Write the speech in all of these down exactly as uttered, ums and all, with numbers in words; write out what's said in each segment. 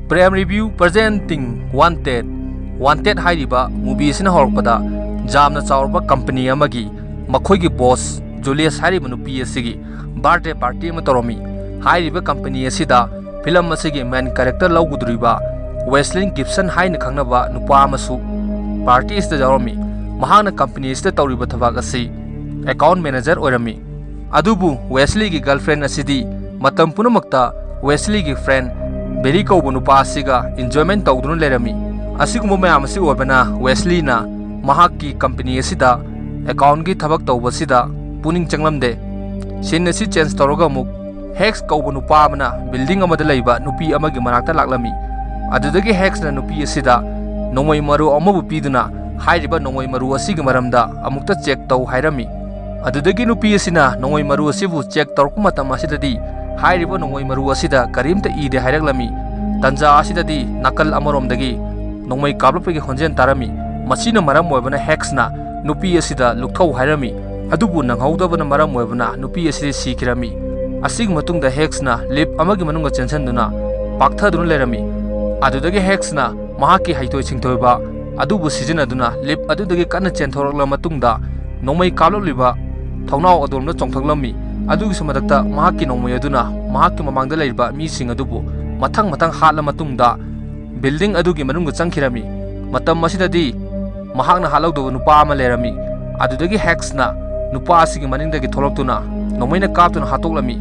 Prime Review presenting Wanted꯫ Wanted ꯍꯥꯏꯔꯤꯕ movie ꯑꯁꯤꯅ ꯍꯧꯔꯛꯄꯗ ꯌꯥꯝꯅ ꯆꯥꯎꯔꯕ company ꯑꯃꯒꯤ ꯃꯈꯣꯏꯒꯤ boss Julius ꯍꯥꯏꯔꯤꯕ ꯅꯨꯄꯤ ꯑꯁꯤꯒꯤ birthday party ꯑꯃ ꯇꯧꯔꯝꯃꯤ꯫ ꯍꯥꯏꯔꯤꯕ company ꯑꯁꯤꯗ film ꯑꯁꯤꯒꯤ main character ꯂꯧꯒꯗꯧꯔꯤꯕ Wesley Gibson ꯍꯥꯏꯅ ꯈꯪꯅꯕ ꯅꯨꯄꯥ ꯑꯃꯁꯨ party ꯑꯁꯤꯗ ꯌꯥꯎꯔꯝꯃꯤ꯫ ꯃꯍꯥꯛꯅ company ꯑꯁꯤꯗ ꯇꯧꯔꯤꯕ ꯊꯕꯛ ꯑꯁꯤ account manager ꯑꯣꯏꯔꯝꯃꯤ꯫ ꯑꯗꯨꯕꯨ Wesley ꯒꯤ girlfriend ꯑꯁꯤꯗꯤ ꯃꯇꯝ ꯄꯨꯝꯅꯃꯛꯇ Wesley ꯒꯤ friend Billy ꯀꯧꯕ ꯅꯨꯄꯥ ꯑꯁꯤꯒ enjoyment ꯇꯧꯗꯨꯅ ꯂꯩꯔꯝꯃꯤ꯫ ꯑꯁꯤꯒꯨꯝꯕ ꯃꯌꯥꯝ ꯑꯁꯤ ꯑꯣꯏꯕꯅ Wesley ꯅ ꯃꯍꯥꯛꯀꯤ company ꯑꯁꯤꯗ account ꯒꯤ ꯊꯕꯛ ꯇꯧꯕꯁꯤꯗ ꯄꯨꯛꯅꯤꯡ ꯆꯪꯂꯝꯗꯦ꯫ Scene ꯑꯁꯤ change ꯇꯧꯔꯒ ꯑꯃꯨꯛ Hex ꯀꯧꯕ ꯅꯨꯄꯥ ꯑꯃꯅ building ꯑꯃꯗ ꯂꯩꯕ ꯅꯨꯄꯤ ꯑꯃꯒꯤ ꯃꯅꯥꯛꯇ ꯂꯥꯛꯂꯝꯃꯤ꯫ ꯑꯗꯨꯗꯒꯤ Hex ꯅ ꯅꯨꯄꯤ ꯑꯁꯤꯗ ꯅꯣꯡꯃꯩ ꯃꯔꯨ ꯑꯃꯕꯨ ꯄꯤꯗꯨꯅ ꯍꯥꯏꯔꯤꯕ ꯅꯣꯡꯃꯩ ꯃꯔꯨ ꯑꯁꯤꯒꯤ ꯃꯔꯝꯗ ꯑꯃꯨꯛꯇ check ꯇꯧ ꯍꯥꯏꯔꯝꯃꯤ꯫ ꯑꯗꯨꯗꯒꯤ ꯅꯨꯄꯤ ꯑꯁꯤꯅ ꯅꯣꯡꯃꯩ ꯃꯔꯨ ꯑꯁꯤꯕꯨ check ꯇꯧꯔꯛꯄ ꯃꯇꯝ ꯑꯁꯤꯗꯗꯤ ꯍꯥꯏꯔꯤꯕ ꯅꯣꯡꯃꯩ ꯃꯔꯨ ꯑꯁꯤꯗ ꯀꯔꯤꯝꯇ ꯏꯗꯦ ꯍꯥꯏꯔꯛꯂꯝꯃꯤ꯫ ꯇꯟꯖꯥ ꯑꯁꯤꯗꯗꯤ ꯅꯥꯀꯜ ꯑꯃꯔꯣꯝꯗꯒꯤ ꯅꯣꯡꯃꯩ ꯀꯥꯞꯂꯛꯄꯒꯤ ꯈꯣꯟꯖꯦꯜ ꯇꯥꯔꯝꯃꯤ꯫ ꯃꯁꯤꯅ ꯃꯔꯝ ꯑꯣꯏꯕꯅ Hex ꯅ ꯅꯨꯄꯤ ꯑꯁꯤꯗ ꯂꯨꯞꯊꯧ ꯍꯥꯏꯔꯝꯃꯤ꯫ ꯑꯗꯨꯕꯨ ꯅꯪꯍꯧꯗꯕꯅ ꯃꯔꯝ ꯑꯣꯏꯕꯅ ꯅꯨꯄꯤ ꯑꯁꯤꯗꯤ ꯁꯤꯈꯤꯔꯝꯃꯤ꯫ ꯑꯁꯤꯒꯤ ꯃꯇꯨꯡꯗ Hex ꯅ lift ꯑꯃꯒꯤ ꯃꯅꯨꯡꯗ ꯆꯦꯟꯁꯤꯟꯗꯨꯅ ꯄꯥꯛꯊꯗꯨꯅ ꯂꯩꯔꯝꯃꯤ꯫ ꯑꯗꯨꯗꯒꯤ Hex ꯅ ꯃꯍꯥꯛꯀꯤ ꯍꯩꯊꯣꯏ ꯁꯤꯡꯊꯣꯏꯕ ꯑꯗꯨꯕꯨ ꯁꯤꯖꯤꯟꯅꯗꯨꯅ lift ꯑꯗꯨꯗꯒꯤ ꯀꯟꯅ ꯆꯦꯟꯊꯣꯔꯛꯂꯕ ꯃꯇꯨꯡꯗ ꯅꯣꯡꯃꯩ ꯀꯥꯞꯂꯛꯂꯤꯕ ꯊꯣꯡꯅꯥꯎ ꯑꯗꯣꯝꯗ ꯆꯣꯡꯊꯣꯛꯂꯝꯃꯤ꯫ ꯑꯗꯨꯒꯤꯁꯨ ꯃꯊꯛꯇ ꯃꯍꯥꯛꯀꯤ ꯅꯣꯡꯃꯩ ꯑꯗꯨꯅ ꯃꯍꯥꯛꯀꯤ ꯃꯃꯥꯡꯗ ꯂꯩꯔꯤꯕ ꯃꯤꯁꯤꯡ ꯑꯗꯨꯕꯨ ꯃꯊꯪ ꯃꯊꯪ ꯍꯥꯠꯂ ꯃꯇꯨꯡꯗ building ꯑꯗꯨꯒꯤ ꯃꯅꯨꯡꯗ ꯆꯪꯈꯤꯔꯝꯃꯤ꯫ ꯃꯇꯝ ꯑꯁꯤꯗꯗꯤ ꯃꯍꯥꯛꯅ ꯍꯥꯠꯍꯧꯗꯕ ꯅꯨꯄꯥ ꯑꯃ ꯂꯩꯔꯝꯃꯤ꯫ ꯑꯗꯨꯗꯒꯤ Hex ꯅ ꯅꯨꯄꯥ ꯑꯁꯤꯒꯤ ꯃꯅꯤꯡꯗꯒꯤ ꯊꯣꯛꯂꯛꯇꯨꯅ ꯅꯣꯡꯃꯩꯅ ꯀꯥꯞꯇꯨꯅ ꯍꯥꯠꯇꯣꯛꯂꯝꯃꯤ꯫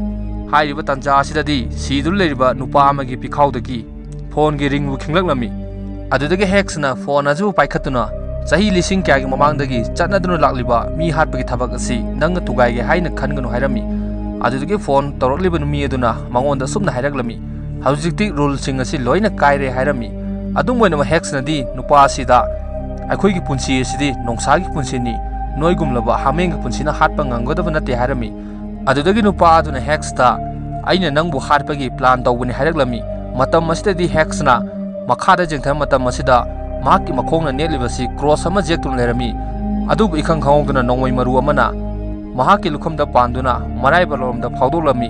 ꯍꯥꯏꯔꯤꯕ ꯇꯥꯟꯖꯥ ꯑꯁꯤꯗꯗꯤ ꯁꯤꯗꯨꯅ ꯂꯩꯔꯤꯕ ꯅꯨꯄꯥ ꯑꯃꯒꯤ ꯄꯤꯈꯥꯎꯗꯒꯤ phone ꯒꯤ ring ꯕꯨ ꯈꯤꯡꯂꯛꯂꯝꯃꯤ꯫ ꯑꯗꯨꯗꯒꯤ Hex ꯅ phone ꯑꯗꯨꯕꯨ ꯄꯥꯏꯈꯠꯇꯨꯅ ꯆꯍꯤ ꯂꯤꯁꯤꯡ ꯀꯌꯥꯒꯤ ꯃꯃꯥꯡꯗꯒꯤ ꯆꯠꯅꯗꯨꯅ ꯂꯥꯛꯂꯤꯕ ꯃꯤ ꯍꯥꯠꯄꯒꯤ ꯊꯕꯛ ꯑꯁꯤ ꯅꯪꯅ ꯊꯨꯒꯥꯏꯒꯦ ꯍꯥꯏꯅ ꯈꯟꯒꯅꯨ ꯍꯥꯏꯔꯝꯃꯤ꯫ ꯑꯗꯨꯗꯒꯤ phone ꯇꯧꯔꯛꯂꯤꯕ ꯃꯤ ꯑꯗꯨꯅ ꯃꯉꯣꯟꯗ ꯑꯁꯨꯝꯅ ꯍꯥꯏꯔꯛꯂꯝꯃꯤ, "ꯍꯧꯖꯤꯛꯇꯤ rule ꯁꯤꯡ ꯑꯁꯤ ꯂꯣꯏꯅ ꯀꯥꯏꯔꯦ" ꯍꯥꯏꯔꯝꯃꯤ꯫ ꯑꯗꯨꯝ ꯑꯣꯏꯅꯃꯛ Hex ꯅꯗꯤ ꯅꯨꯄꯥ ꯑꯁꯤꯗ, "ꯑꯩꯈꯣꯏꯒꯤ ꯄꯨꯟꯁꯤ ꯑꯁꯤꯗꯤ ꯅꯣꯡꯁꯥꯒꯤ ꯄꯨꯟꯁꯤꯅꯤ, ꯅꯣꯏꯒꯨꯝꯂꯕ ꯍꯥꯃꯦꯡꯒꯤ ꯄꯨꯟꯁꯤꯅ ꯍꯥꯠꯄ ꯉꯝꯒꯗꯕ ꯅꯠꯇꯦ" ꯍꯥꯏꯔꯝꯃꯤ꯫ ꯑꯗꯨꯗꯒꯤ ꯅꯨꯄꯥ ꯑꯗꯨꯅ Hex ꯇ, "ꯑꯩꯅ ꯅꯪꯕꯨ ꯍꯥꯠꯄꯒꯤ plan ꯇꯧꯕꯅꯤ" ꯍꯥꯏꯔꯛꯂꯝꯃꯤ꯫ ꯃꯇꯝ ꯑꯁꯤꯗꯗꯤ Hex ꯅ ꯃꯈꯥꯗ ꯌꯦꯡꯊꯕ ꯃꯇꯝ ꯑꯁꯤꯗ ꯃꯍꯥꯛꯀꯤ ꯃꯈꯣꯡꯅ ꯅꯦꯠꯂꯤꯕꯁꯤ cross ꯑꯃ ꯌꯦꯛꯇꯨꯅ ꯂꯩꯔꯝꯃꯤ꯫ ꯑꯗꯨꯕꯨ ꯏꯈꯪ ꯈꯪꯍꯧꯗꯅ ꯅꯣꯡꯃꯩ ꯃꯔꯨ ꯑꯃꯅ ꯃꯍꯥꯛꯀꯤ ꯂꯨꯈꯝꯗ ꯄꯥꯟꯗꯨꯅ ꯃꯔꯥꯏꯕꯛꯂꯣꯝꯗ ꯐꯥꯎꯗꯣꯛꯂꯝꯃꯤ꯫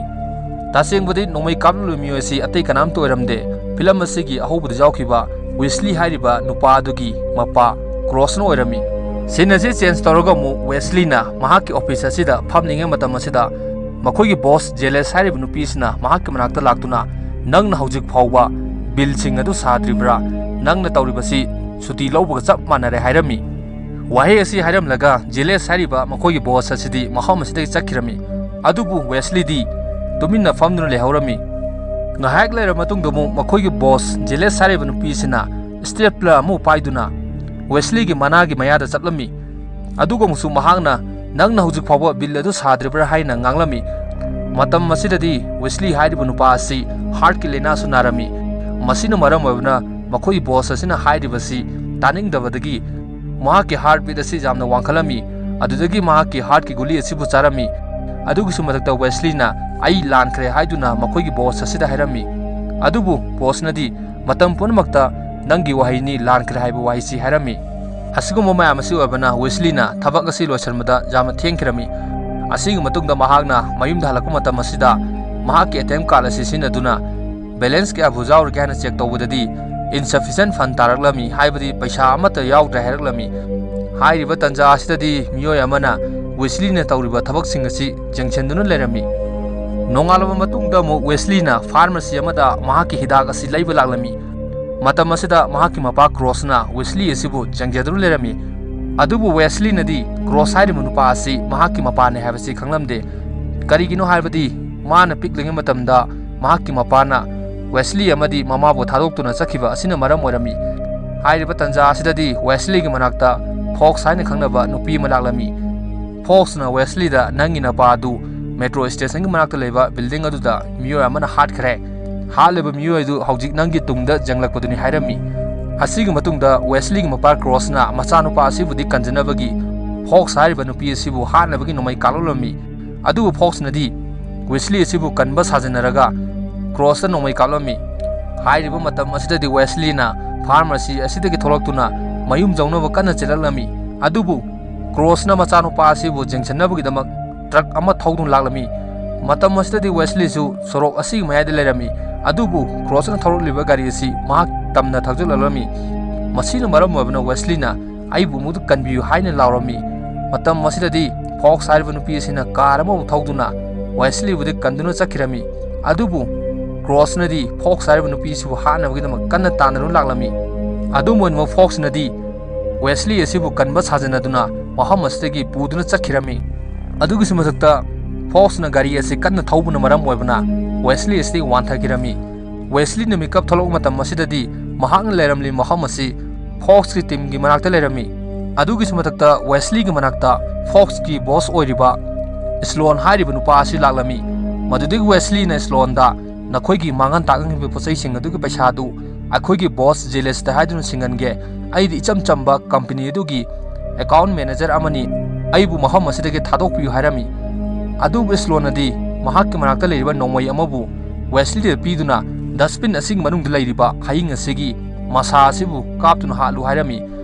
ꯇꯁꯦꯡꯕꯗꯤ ꯅꯣꯡꯃꯩ ꯀꯥꯞꯂꯤꯕ ꯃꯤꯑꯣꯏ ꯑꯁꯤ ꯑꯇꯩ ꯀꯅꯥꯝꯇ ꯑꯣꯏꯔꯝꯗꯦ꯫ ꯐꯤꯂꯝ ꯑꯁꯤꯒꯤ ꯑꯍꯧꯕꯗ ꯌꯥꯎꯈꯤꯕ ꯋꯦꯁꯂꯤ ꯍꯥꯏꯔꯤꯕ ꯅꯨꯄꯥ ꯑꯗꯨꯒꯤ ꯃꯄꯥ ꯀ꯭ꯔꯣꯁꯅ ꯑꯣꯏꯔꯝꯃꯤ꯫ ꯁꯤꯟ ꯑꯁꯤ ꯆꯦꯟꯖ ꯇꯧꯔꯒ ꯑꯃꯨꯛ ꯋꯦꯁꯂꯤꯅ ꯃꯍꯥꯛꯀꯤ ꯑꯣꯐꯤꯁ ꯑꯁꯤꯗ ꯐꯝꯂꯤꯉꯩ ꯃꯇꯝ ꯑꯁꯤꯗ ꯃꯈꯣꯏꯒꯤ ꯕꯣꯁ ꯖꯦꯂꯦꯁ ꯍꯥꯏꯔꯤꯕ ꯅꯨꯄꯤꯁꯤꯅ ꯃꯍꯥꯛꯀꯤ ꯃꯅꯥꯛꯇ ꯂꯥꯛꯇꯨꯅ, "ꯅꯪꯅ ꯍꯧꯖꯤꯛ ꯐꯥꯎꯕ ꯕꯤꯜꯁꯤꯡ ꯑꯗꯨ ꯁꯥꯗ꯭ꯔꯤꯕ꯭ꯔꯥ? ꯅꯪꯅ ꯇꯧꯔꯤꯕꯁꯤ ꯁꯨꯇꯤ ꯂꯧꯕꯒ ꯆꯞ ꯃꯥꯟꯅꯔꯦ" ꯍꯥꯏꯔꯝꯃꯤ꯫ ꯋꯥꯍꯩ ꯑꯁꯤ ꯍꯥꯏꯔꯝꯂꯒ ꯖꯦꯂꯦꯁ ꯍꯥꯏꯔꯤꯕ ꯃꯈꯣꯏꯒꯤ ꯕꯣꯁ ꯑꯁꯤꯗꯤ ꯃꯐꯝ ꯑꯁꯤꯗꯒꯤ ꯆꯠꯈꯤꯔꯝꯃꯤ꯫ ꯑꯗꯨꯕꯨ ꯋꯦꯁꯂꯤꯗꯤ ꯇꯨꯃꯤꯟꯅ ꯐꯝꯗꯨꯅ ꯂꯩꯍꯧꯔꯝꯃꯤ꯫ ꯉꯥꯏꯍꯥꯛ ꯂꯩꯔꯕ ꯃꯇꯨꯡꯗ ꯑꯃꯨꯛ ꯃꯈꯣꯏꯒꯤ ꯕꯣꯁ ꯖꯦꯂꯦꯁ ꯍꯥꯏꯔꯤꯕ ꯅꯨꯄꯤꯁꯤꯅ ꯁ꯭ꯇꯦꯄ꯭ꯂꯔ ꯑꯃ ꯄꯥꯏꯗꯨꯅ ꯋꯦꯁꯂꯤꯒꯤ ꯃꯅꯥꯒꯤ ꯃꯌꯥꯗ ꯆꯠꯂꯝꯃꯤ꯫ ꯑꯗꯨꯒ ꯑꯃꯨꯛꯁꯨ ꯃꯍꯥꯛꯅ, "ꯅꯪꯅ ꯍꯧꯖꯤꯛ ꯐꯥꯎꯕ ꯕꯤꯜ ꯑꯗꯨ ꯁꯥꯗ꯭ꯔꯤꯕ꯭ꯔꯥ?" ꯍꯥꯏꯅ ꯉꯥꯡꯂꯝꯃꯤ꯫ ꯃꯇꯝ ꯑꯁꯤꯗꯗꯤ ꯋꯦꯁꯂꯤ ꯍꯥꯏꯔꯤꯕ ꯅꯨꯄꯥ ꯑꯁꯤ ꯍꯥꯔꯠꯀꯤ ꯂꯥꯏꯅꯥꯁꯨ ꯅꯥꯔꯝꯃꯤ꯫ ꯃꯁꯤꯅ ꯃꯔꯝ ꯑꯣꯏꯗꯨꯅ ꯃꯈꯣꯏꯒꯤ ꯕꯣꯁ ꯑꯁꯤꯅ ꯍꯥꯏꯔꯤꯕꯁꯤ ꯇꯥꯅꯤꯡꯗꯕꯗꯒꯤ ꯃꯍꯥꯛꯀꯤ ꯍꯥꯔꯠ ꯕꯤꯠ ꯑꯁꯤ ꯌꯥꯝꯅ ꯋꯥꯡꯈꯠꯂꯝꯃꯤ꯫ ꯑꯗꯨꯗꯒꯤ ꯃꯍꯥꯛꯀꯤ ꯍꯥꯔꯠꯀꯤ ꯒꯨꯂꯤ ꯑꯁꯤꯕꯨ ꯆꯥꯔꯝꯃꯤ꯫ ꯑꯗꯨꯒꯤꯁꯨ ꯃꯊꯛꯇ ꯋꯦꯁꯂꯤꯅ, "ꯑꯩ ꯂꯥꯟꯈ꯭ꯔꯦ" ꯍꯥꯏꯗꯨꯅ ꯃꯈꯣꯏꯒꯤ ꯕꯣꯁ ꯑꯁꯤꯗ ꯍꯥꯏꯔꯝꯃꯤ꯫ ꯑꯗꯨꯕꯨ ꯕꯣꯁꯅꯗꯤ, "ꯃꯇꯝ ꯄꯨꯝꯅꯃꯛꯇ ꯅꯪꯒꯤ ꯋꯥꯍꯩꯅꯤ ꯂꯥꯟꯈ꯭ꯔꯦ" ꯍꯥꯏꯕ ꯋꯥꯍꯩꯁꯤ ꯍꯥꯏꯔꯝꯃꯤ꯫ ꯑꯁꯤꯒꯨꯝꯕ ꯃꯌꯥꯝ ꯑꯁꯤ ꯑꯣꯏꯕꯅ ꯋꯦꯁꯂꯤꯅ ꯊꯕꯛ ꯑꯁꯤ ꯂꯣꯏꯁꯤꯟꯕꯗ ꯌꯥꯝꯅ ꯊꯦꯡꯈꯤꯔꯝꯃꯤ꯫ ꯑꯁꯤꯒꯤ ꯃꯇꯨꯡꯗ ꯃꯍꯥꯛꯅ ꯃꯌꯨꯝꯗ ꯍꯜꯂꯛꯄ ꯃꯇꯝ ꯑꯁꯤꯗ ꯃꯍꯥꯛꯀꯤ ꯑꯦ ꯇꯤ ꯑꯦꯝ ꯀꯥꯔꯗ ꯑꯁꯤ ꯁꯤꯖꯤꯟꯅꯗꯨꯅ ꯕꯦꯂꯦꯟꯁ ꯀꯌꯥꯕꯨ ꯌꯥꯎꯔꯒꯦ ꯍꯥꯏꯅ ꯆꯦꯛ ꯇꯧꯕꯗꯗꯤ insufficient fund ꯇꯥꯔꯛꯂꯝꯃꯤ, ꯍꯥꯏꯕꯗꯤ ꯄꯩꯁꯥ ꯑꯃꯠꯇ ꯌꯥꯎꯗ꯭ꯔꯦ ꯍꯥꯏꯔꯛꯂꯝꯃꯤ꯫ ꯍꯥꯏꯔꯤꯕ ꯇꯥꯟꯖꯥ ꯑꯁꯤꯗꯗꯤ ꯃꯤꯑꯣꯏ ꯑꯃꯅ ꯋꯦꯁꯂꯤꯅ ꯇꯧꯔꯤꯕ ꯊꯕꯛꯁꯤꯡ ꯑꯁꯤ ꯌꯦꯡꯁꯤꯟꯗꯨꯅ ꯂꯩꯔꯝꯃꯤ꯫ ꯅꯣꯡꯉꯥꯜꯂꯕ ꯃꯇꯨꯡꯗ ꯑꯃꯨꯛ ꯋꯦꯁꯂꯤꯅ ꯐꯥꯔꯃꯥꯁꯤ ꯑꯃꯗ ꯃꯍꯥꯛꯀꯤ ꯍꯤꯗꯥꯛ ꯑꯁꯤ ꯂꯩꯕ ꯂꯥꯛꯂꯝꯃꯤ꯫ ꯃꯇꯝ ꯑꯁꯤꯗ ꯃꯍꯥꯛꯀꯤ ꯃꯄꯥ ꯀ꯭ꯔꯣꯁꯅ ꯋꯦꯁꯂꯤ ꯑꯁꯤꯕꯨ ꯌꯦꯡꯖꯗꯨꯅ ꯂꯩꯔꯝꯃꯤ꯫ ꯑꯗꯨꯕꯨ ꯋꯦꯁꯂꯤꯅꯗꯤ ꯀ꯭ꯔꯣꯁ ꯍꯥꯏꯔꯤꯕ ꯅꯨꯄꯥ ꯑꯁꯤ ꯃꯍꯥꯛꯀꯤ ꯃꯄꯥꯅꯤ ꯍꯥꯏꯕꯁꯤ ꯈꯪꯂꯝꯗꯦ꯫ ꯀꯔꯤꯒꯤꯅꯣ ꯍꯥꯏꯕꯗꯤ ꯃꯥꯅ ꯄꯤꯛꯂꯤꯉꯩ ꯃꯇꯝꯗ ꯃꯍꯥꯛꯀꯤ ꯃꯄꯥꯅ ꯋꯦꯁꯂꯤ ꯑꯃꯗꯤ ꯃꯃꯥꯕꯨ ꯊꯥꯗꯣꯛꯇꯨꯅ ꯆꯠꯈꯤꯕ ꯑꯁꯤꯅ ꯃꯔꯝ ꯑꯣꯏꯔꯝꯃꯤ꯫ ꯍꯥꯏꯔꯤꯕ ꯇꯥꯟꯖꯥ ꯑꯁꯤꯗꯗꯤ ꯋꯦꯁꯂꯤꯒꯤ ꯃꯅꯥꯛꯇ ꯐꯣꯛꯁ ꯍꯥꯏꯅ ꯈꯪꯅꯕ ꯅꯨꯄꯤ ꯑꯃ ꯂꯥꯛꯂꯝꯃꯤ꯫ ꯐꯣꯛꯁꯅ ꯋꯦꯁꯂꯤꯗ, "ꯅꯪꯒꯤ ꯅꯄꯥ ꯑꯗꯨ ꯃꯦꯇ꯭ꯔꯣ ꯁ꯭ꯇꯦꯁꯟꯒꯤ ꯃꯅꯥꯛꯇ ꯂꯩꯕ ꯕꯤꯜꯗꯤꯡ ꯑꯗꯨꯗ ꯃꯤꯑꯣꯏ ꯑꯃꯅ ꯍꯥꯠꯈ꯭ꯔꯦ꯫ ꯍꯥꯠꯂꯤꯕ ꯃꯤꯑꯣꯏ ꯑꯗꯨ ꯍꯧꯖꯤꯛ ꯅꯪꯒꯤ ꯇꯨꯡꯗ ꯌꯦꯡꯂꯛꯄꯗꯨꯅꯤ" ꯍꯥꯏꯔꯝꯃꯤ꯫ ꯑꯁꯤꯒꯤ ꯃꯇꯨꯡꯗ ꯋꯦꯁꯂꯤꯒꯤ ꯃꯄꯥ ꯀ꯭ꯔꯣꯁꯅ ꯃꯆꯥꯅꯨꯄꯥ ꯑꯁꯤꯕꯨꯗꯤ ꯀꯟꯖꯅꯕꯒꯤ ꯐꯣꯛꯁ ꯍꯥꯏꯔꯤꯕ ꯅꯨꯄꯤ ꯑꯁꯤꯕꯨ ꯍꯥꯠꯅꯕꯒꯤ ꯅꯣꯡꯃꯩ ꯀꯥꯞꯂꯛꯂꯝꯃꯤ꯫ ꯑꯗꯨꯕꯨ ꯐꯣꯛꯁꯅꯗꯤ ꯋꯦꯁꯂꯤ ꯑꯁꯤꯕꯨ ꯀꯟꯕ ꯁꯥꯖꯤꯟꯅꯔꯒ ꯀ꯭ꯔꯣꯁꯇ ꯅꯣꯡꯃꯩ ꯀꯥꯞꯂꯝꯃꯤ꯫ ꯍꯥꯏꯔꯤꯕ ꯃꯇꯝ ꯑꯁꯤꯗꯗꯤ ꯋꯦꯁꯂꯤꯅ ꯐꯥꯔꯃꯥꯁꯤ ꯑꯁꯤꯗꯒꯤ ꯊꯣꯛꯂꯛꯇꯨꯅ ꯃꯌꯨꯝ ꯌꯧꯅꯕ ꯀꯟꯅ ꯆꯦꯜꯂꯛꯂꯝꯃꯤ꯫ ꯑꯗꯨꯕꯨ ꯀ꯭ꯔꯣꯁꯅ ꯃꯆꯥꯅꯨꯄꯥ ꯑꯁꯤꯕꯨ ꯌꯦꯡꯁꯤꯟꯅꯕꯒꯤꯗꯃꯛ ꯇ꯭ꯔꯛ ꯑꯃ ꯊꯧꯗꯨꯅ ꯂꯥꯛꯂꯝꯃꯤ꯫ ꯃꯇꯝ ꯑꯁꯤꯗꯗꯤ ꯋꯦꯁꯂꯤꯁꯨ ꯁꯣꯔꯣꯛ ꯑꯁꯤꯒꯤ ꯃꯌꯥꯏꯗ ꯂꯩꯔꯝꯃꯤ꯫ ꯑꯗꯨꯕꯨ ꯀ꯭ꯔꯣꯁꯅ ꯊꯧꯔꯛꯂꯤꯕ ꯒꯥꯔꯤ ꯑꯁꯤ ꯃꯍꯥꯛ ꯇꯝꯅ ꯊꯧꯖꯤꯜꯂꯛꯂꯝꯃꯤ꯫ ꯃꯁꯤꯅ ꯃꯔꯝ ꯑꯣꯏꯕꯅ ꯋꯦꯁꯂꯤꯅ "ꯑꯩꯕꯨ ꯑꯃꯨꯛꯇ ꯀꯟꯕꯤꯌꯨ" ꯍꯥꯏꯅ ꯂꯥꯎꯔꯝꯃꯤ꯫ ꯃꯇꯝ ꯑꯁꯤꯗꯗꯤ ꯐꯣꯛꯁ ꯍꯥꯏꯔꯤꯕ ꯅꯨꯄꯤ ꯑꯁꯤꯅ ꯀꯥꯔ ꯑꯃꯕꯨ ꯊꯧꯗꯨꯅ ꯋꯦꯁꯂꯤꯕꯨꯗꯤ ꯀꯟꯗꯨꯅ ꯆꯠꯈꯤꯔꯝꯃꯤ꯫ ꯑꯗꯨꯕꯨ ꯀ꯭ꯔꯣꯁꯅꯗꯤ ꯐꯣꯛꯁ ꯍꯥꯏꯔꯤꯕ ꯅꯨꯄꯤ ꯑꯁꯤꯕꯨ ꯍꯥꯠꯅꯕꯒꯤꯗꯃꯛ ꯀꯟꯅ ꯇꯥꯟꯅꯗꯨꯅ ꯂꯥꯛꯂꯝꯃꯤ꯫ ꯑꯗꯨꯝ ꯑꯣꯏꯅꯃꯛ ꯐꯣꯛꯁꯅꯗꯤ ꯋꯦꯁꯂꯤ ꯑꯁꯤꯕꯨ ꯀꯟꯕ ꯁꯥꯖꯅꯗꯨꯅ ꯃꯐꯝ ꯑꯁꯤꯗꯒꯤ ꯄꯨꯗꯨꯅ ꯆꯠꯈꯤꯔꯝꯃꯤ꯫ ꯑꯗꯨꯒꯤꯁꯨ ꯃꯊꯛꯇ ꯐꯣꯛꯁꯅ ꯒꯥꯔꯤ ꯑꯁꯤ ꯀꯟꯅ ꯊꯧꯕꯅ ꯃꯔꯝ ꯑꯣꯏꯕꯅ ꯋꯦꯁꯂꯤ ꯑꯁꯤꯗꯒꯤ ꯋꯥꯟꯊꯈꯤꯔꯝꯃꯤ꯫ ꯋꯦꯁꯂꯤꯅ ꯃꯤꯀꯞ ꯊꯣꯛꯂꯛꯄ ꯃꯇꯝ ꯑꯁꯤꯗꯗꯤ ꯃꯍꯥꯛꯅ ꯂꯩꯔꯝꯂꯤ ꯃꯐꯝ ꯑꯁꯤ ꯐꯣꯛꯁꯀꯤ ꯇꯤꯝꯒꯤ ꯃꯅꯥꯛꯇ ꯂꯩꯔꯝꯃꯤ꯫ ꯑꯗꯨꯒꯤꯁꯨ ꯃꯊꯛꯇ ꯋꯦꯁꯂꯤꯒꯤ ꯃꯅꯥꯛꯇ ꯐꯣꯛꯁꯀꯤ ꯕꯣꯁ ꯑꯣꯏꯔꯤꯕ ꯏꯁꯂꯣꯟ ꯍꯥꯏꯔꯤꯕ ꯅꯨꯄꯥ ꯑꯁꯤ ꯂꯥꯛꯂꯝꯃꯤ꯫ ꯃꯗꯨꯗꯒꯤ ꯋꯦꯁꯂꯤꯅ ꯏꯁꯂꯣꯟꯗ "ꯅꯈꯣꯏꯒꯤ ꯃꯥꯡꯍꯟ ꯇꯥꯛꯍꯟꯈꯤꯕ ꯄꯣꯠꯆꯩꯁꯤꯡ ꯑꯗꯨꯒꯤ ꯄꯩꯁꯥꯗꯨ ꯑꯩꯈꯣꯏꯒꯤ ꯕꯣꯁ ꯖꯦꯂꯦꯁꯇ ꯍꯥꯏꯗꯨꯅ ꯁꯤꯡꯍꯟꯒꯦ꯫ ꯑꯩꯗꯤ ꯏꯆꯝ ꯆꯝꯕ ꯀꯝꯄꯅꯤ ꯑꯗꯨꯒꯤ ꯑꯦꯀꯥꯎꯟ ꯃꯦꯅꯦꯖꯔ ꯑꯃꯅꯤ꯫ ꯑꯩꯕꯨ ꯃꯐꯝ ꯑꯁꯤꯗꯒꯤ ꯊꯥꯗꯣꯛꯄꯤꯌꯨ" ꯍꯥꯏꯔꯝꯃꯤ꯫ ꯑꯗꯨꯕꯨ ꯏꯁꯂꯣꯟꯅꯗꯤ ꯃꯍꯥꯛꯀꯤ ꯃꯅꯥꯛꯇ ꯂꯩꯔꯤꯕ ꯅꯣꯡꯃꯩ ꯑꯃꯕꯨ ꯋꯦꯁꯂꯤꯗ ꯄꯤꯗꯨꯅ "ꯗꯁꯕꯤꯟ ꯑꯁꯤꯒꯤ ꯃꯅꯨꯡꯗ ꯂꯩꯔꯤꯕ ꯍꯌꯤꯡ ꯑꯁꯤꯒꯤ ꯃꯁꯥ ꯑꯁꯤꯕꯨ ꯀꯥꯞꯇꯨꯅ ꯍꯥꯠꯂꯨ" ꯍꯥꯏꯔꯝꯃꯤ꯫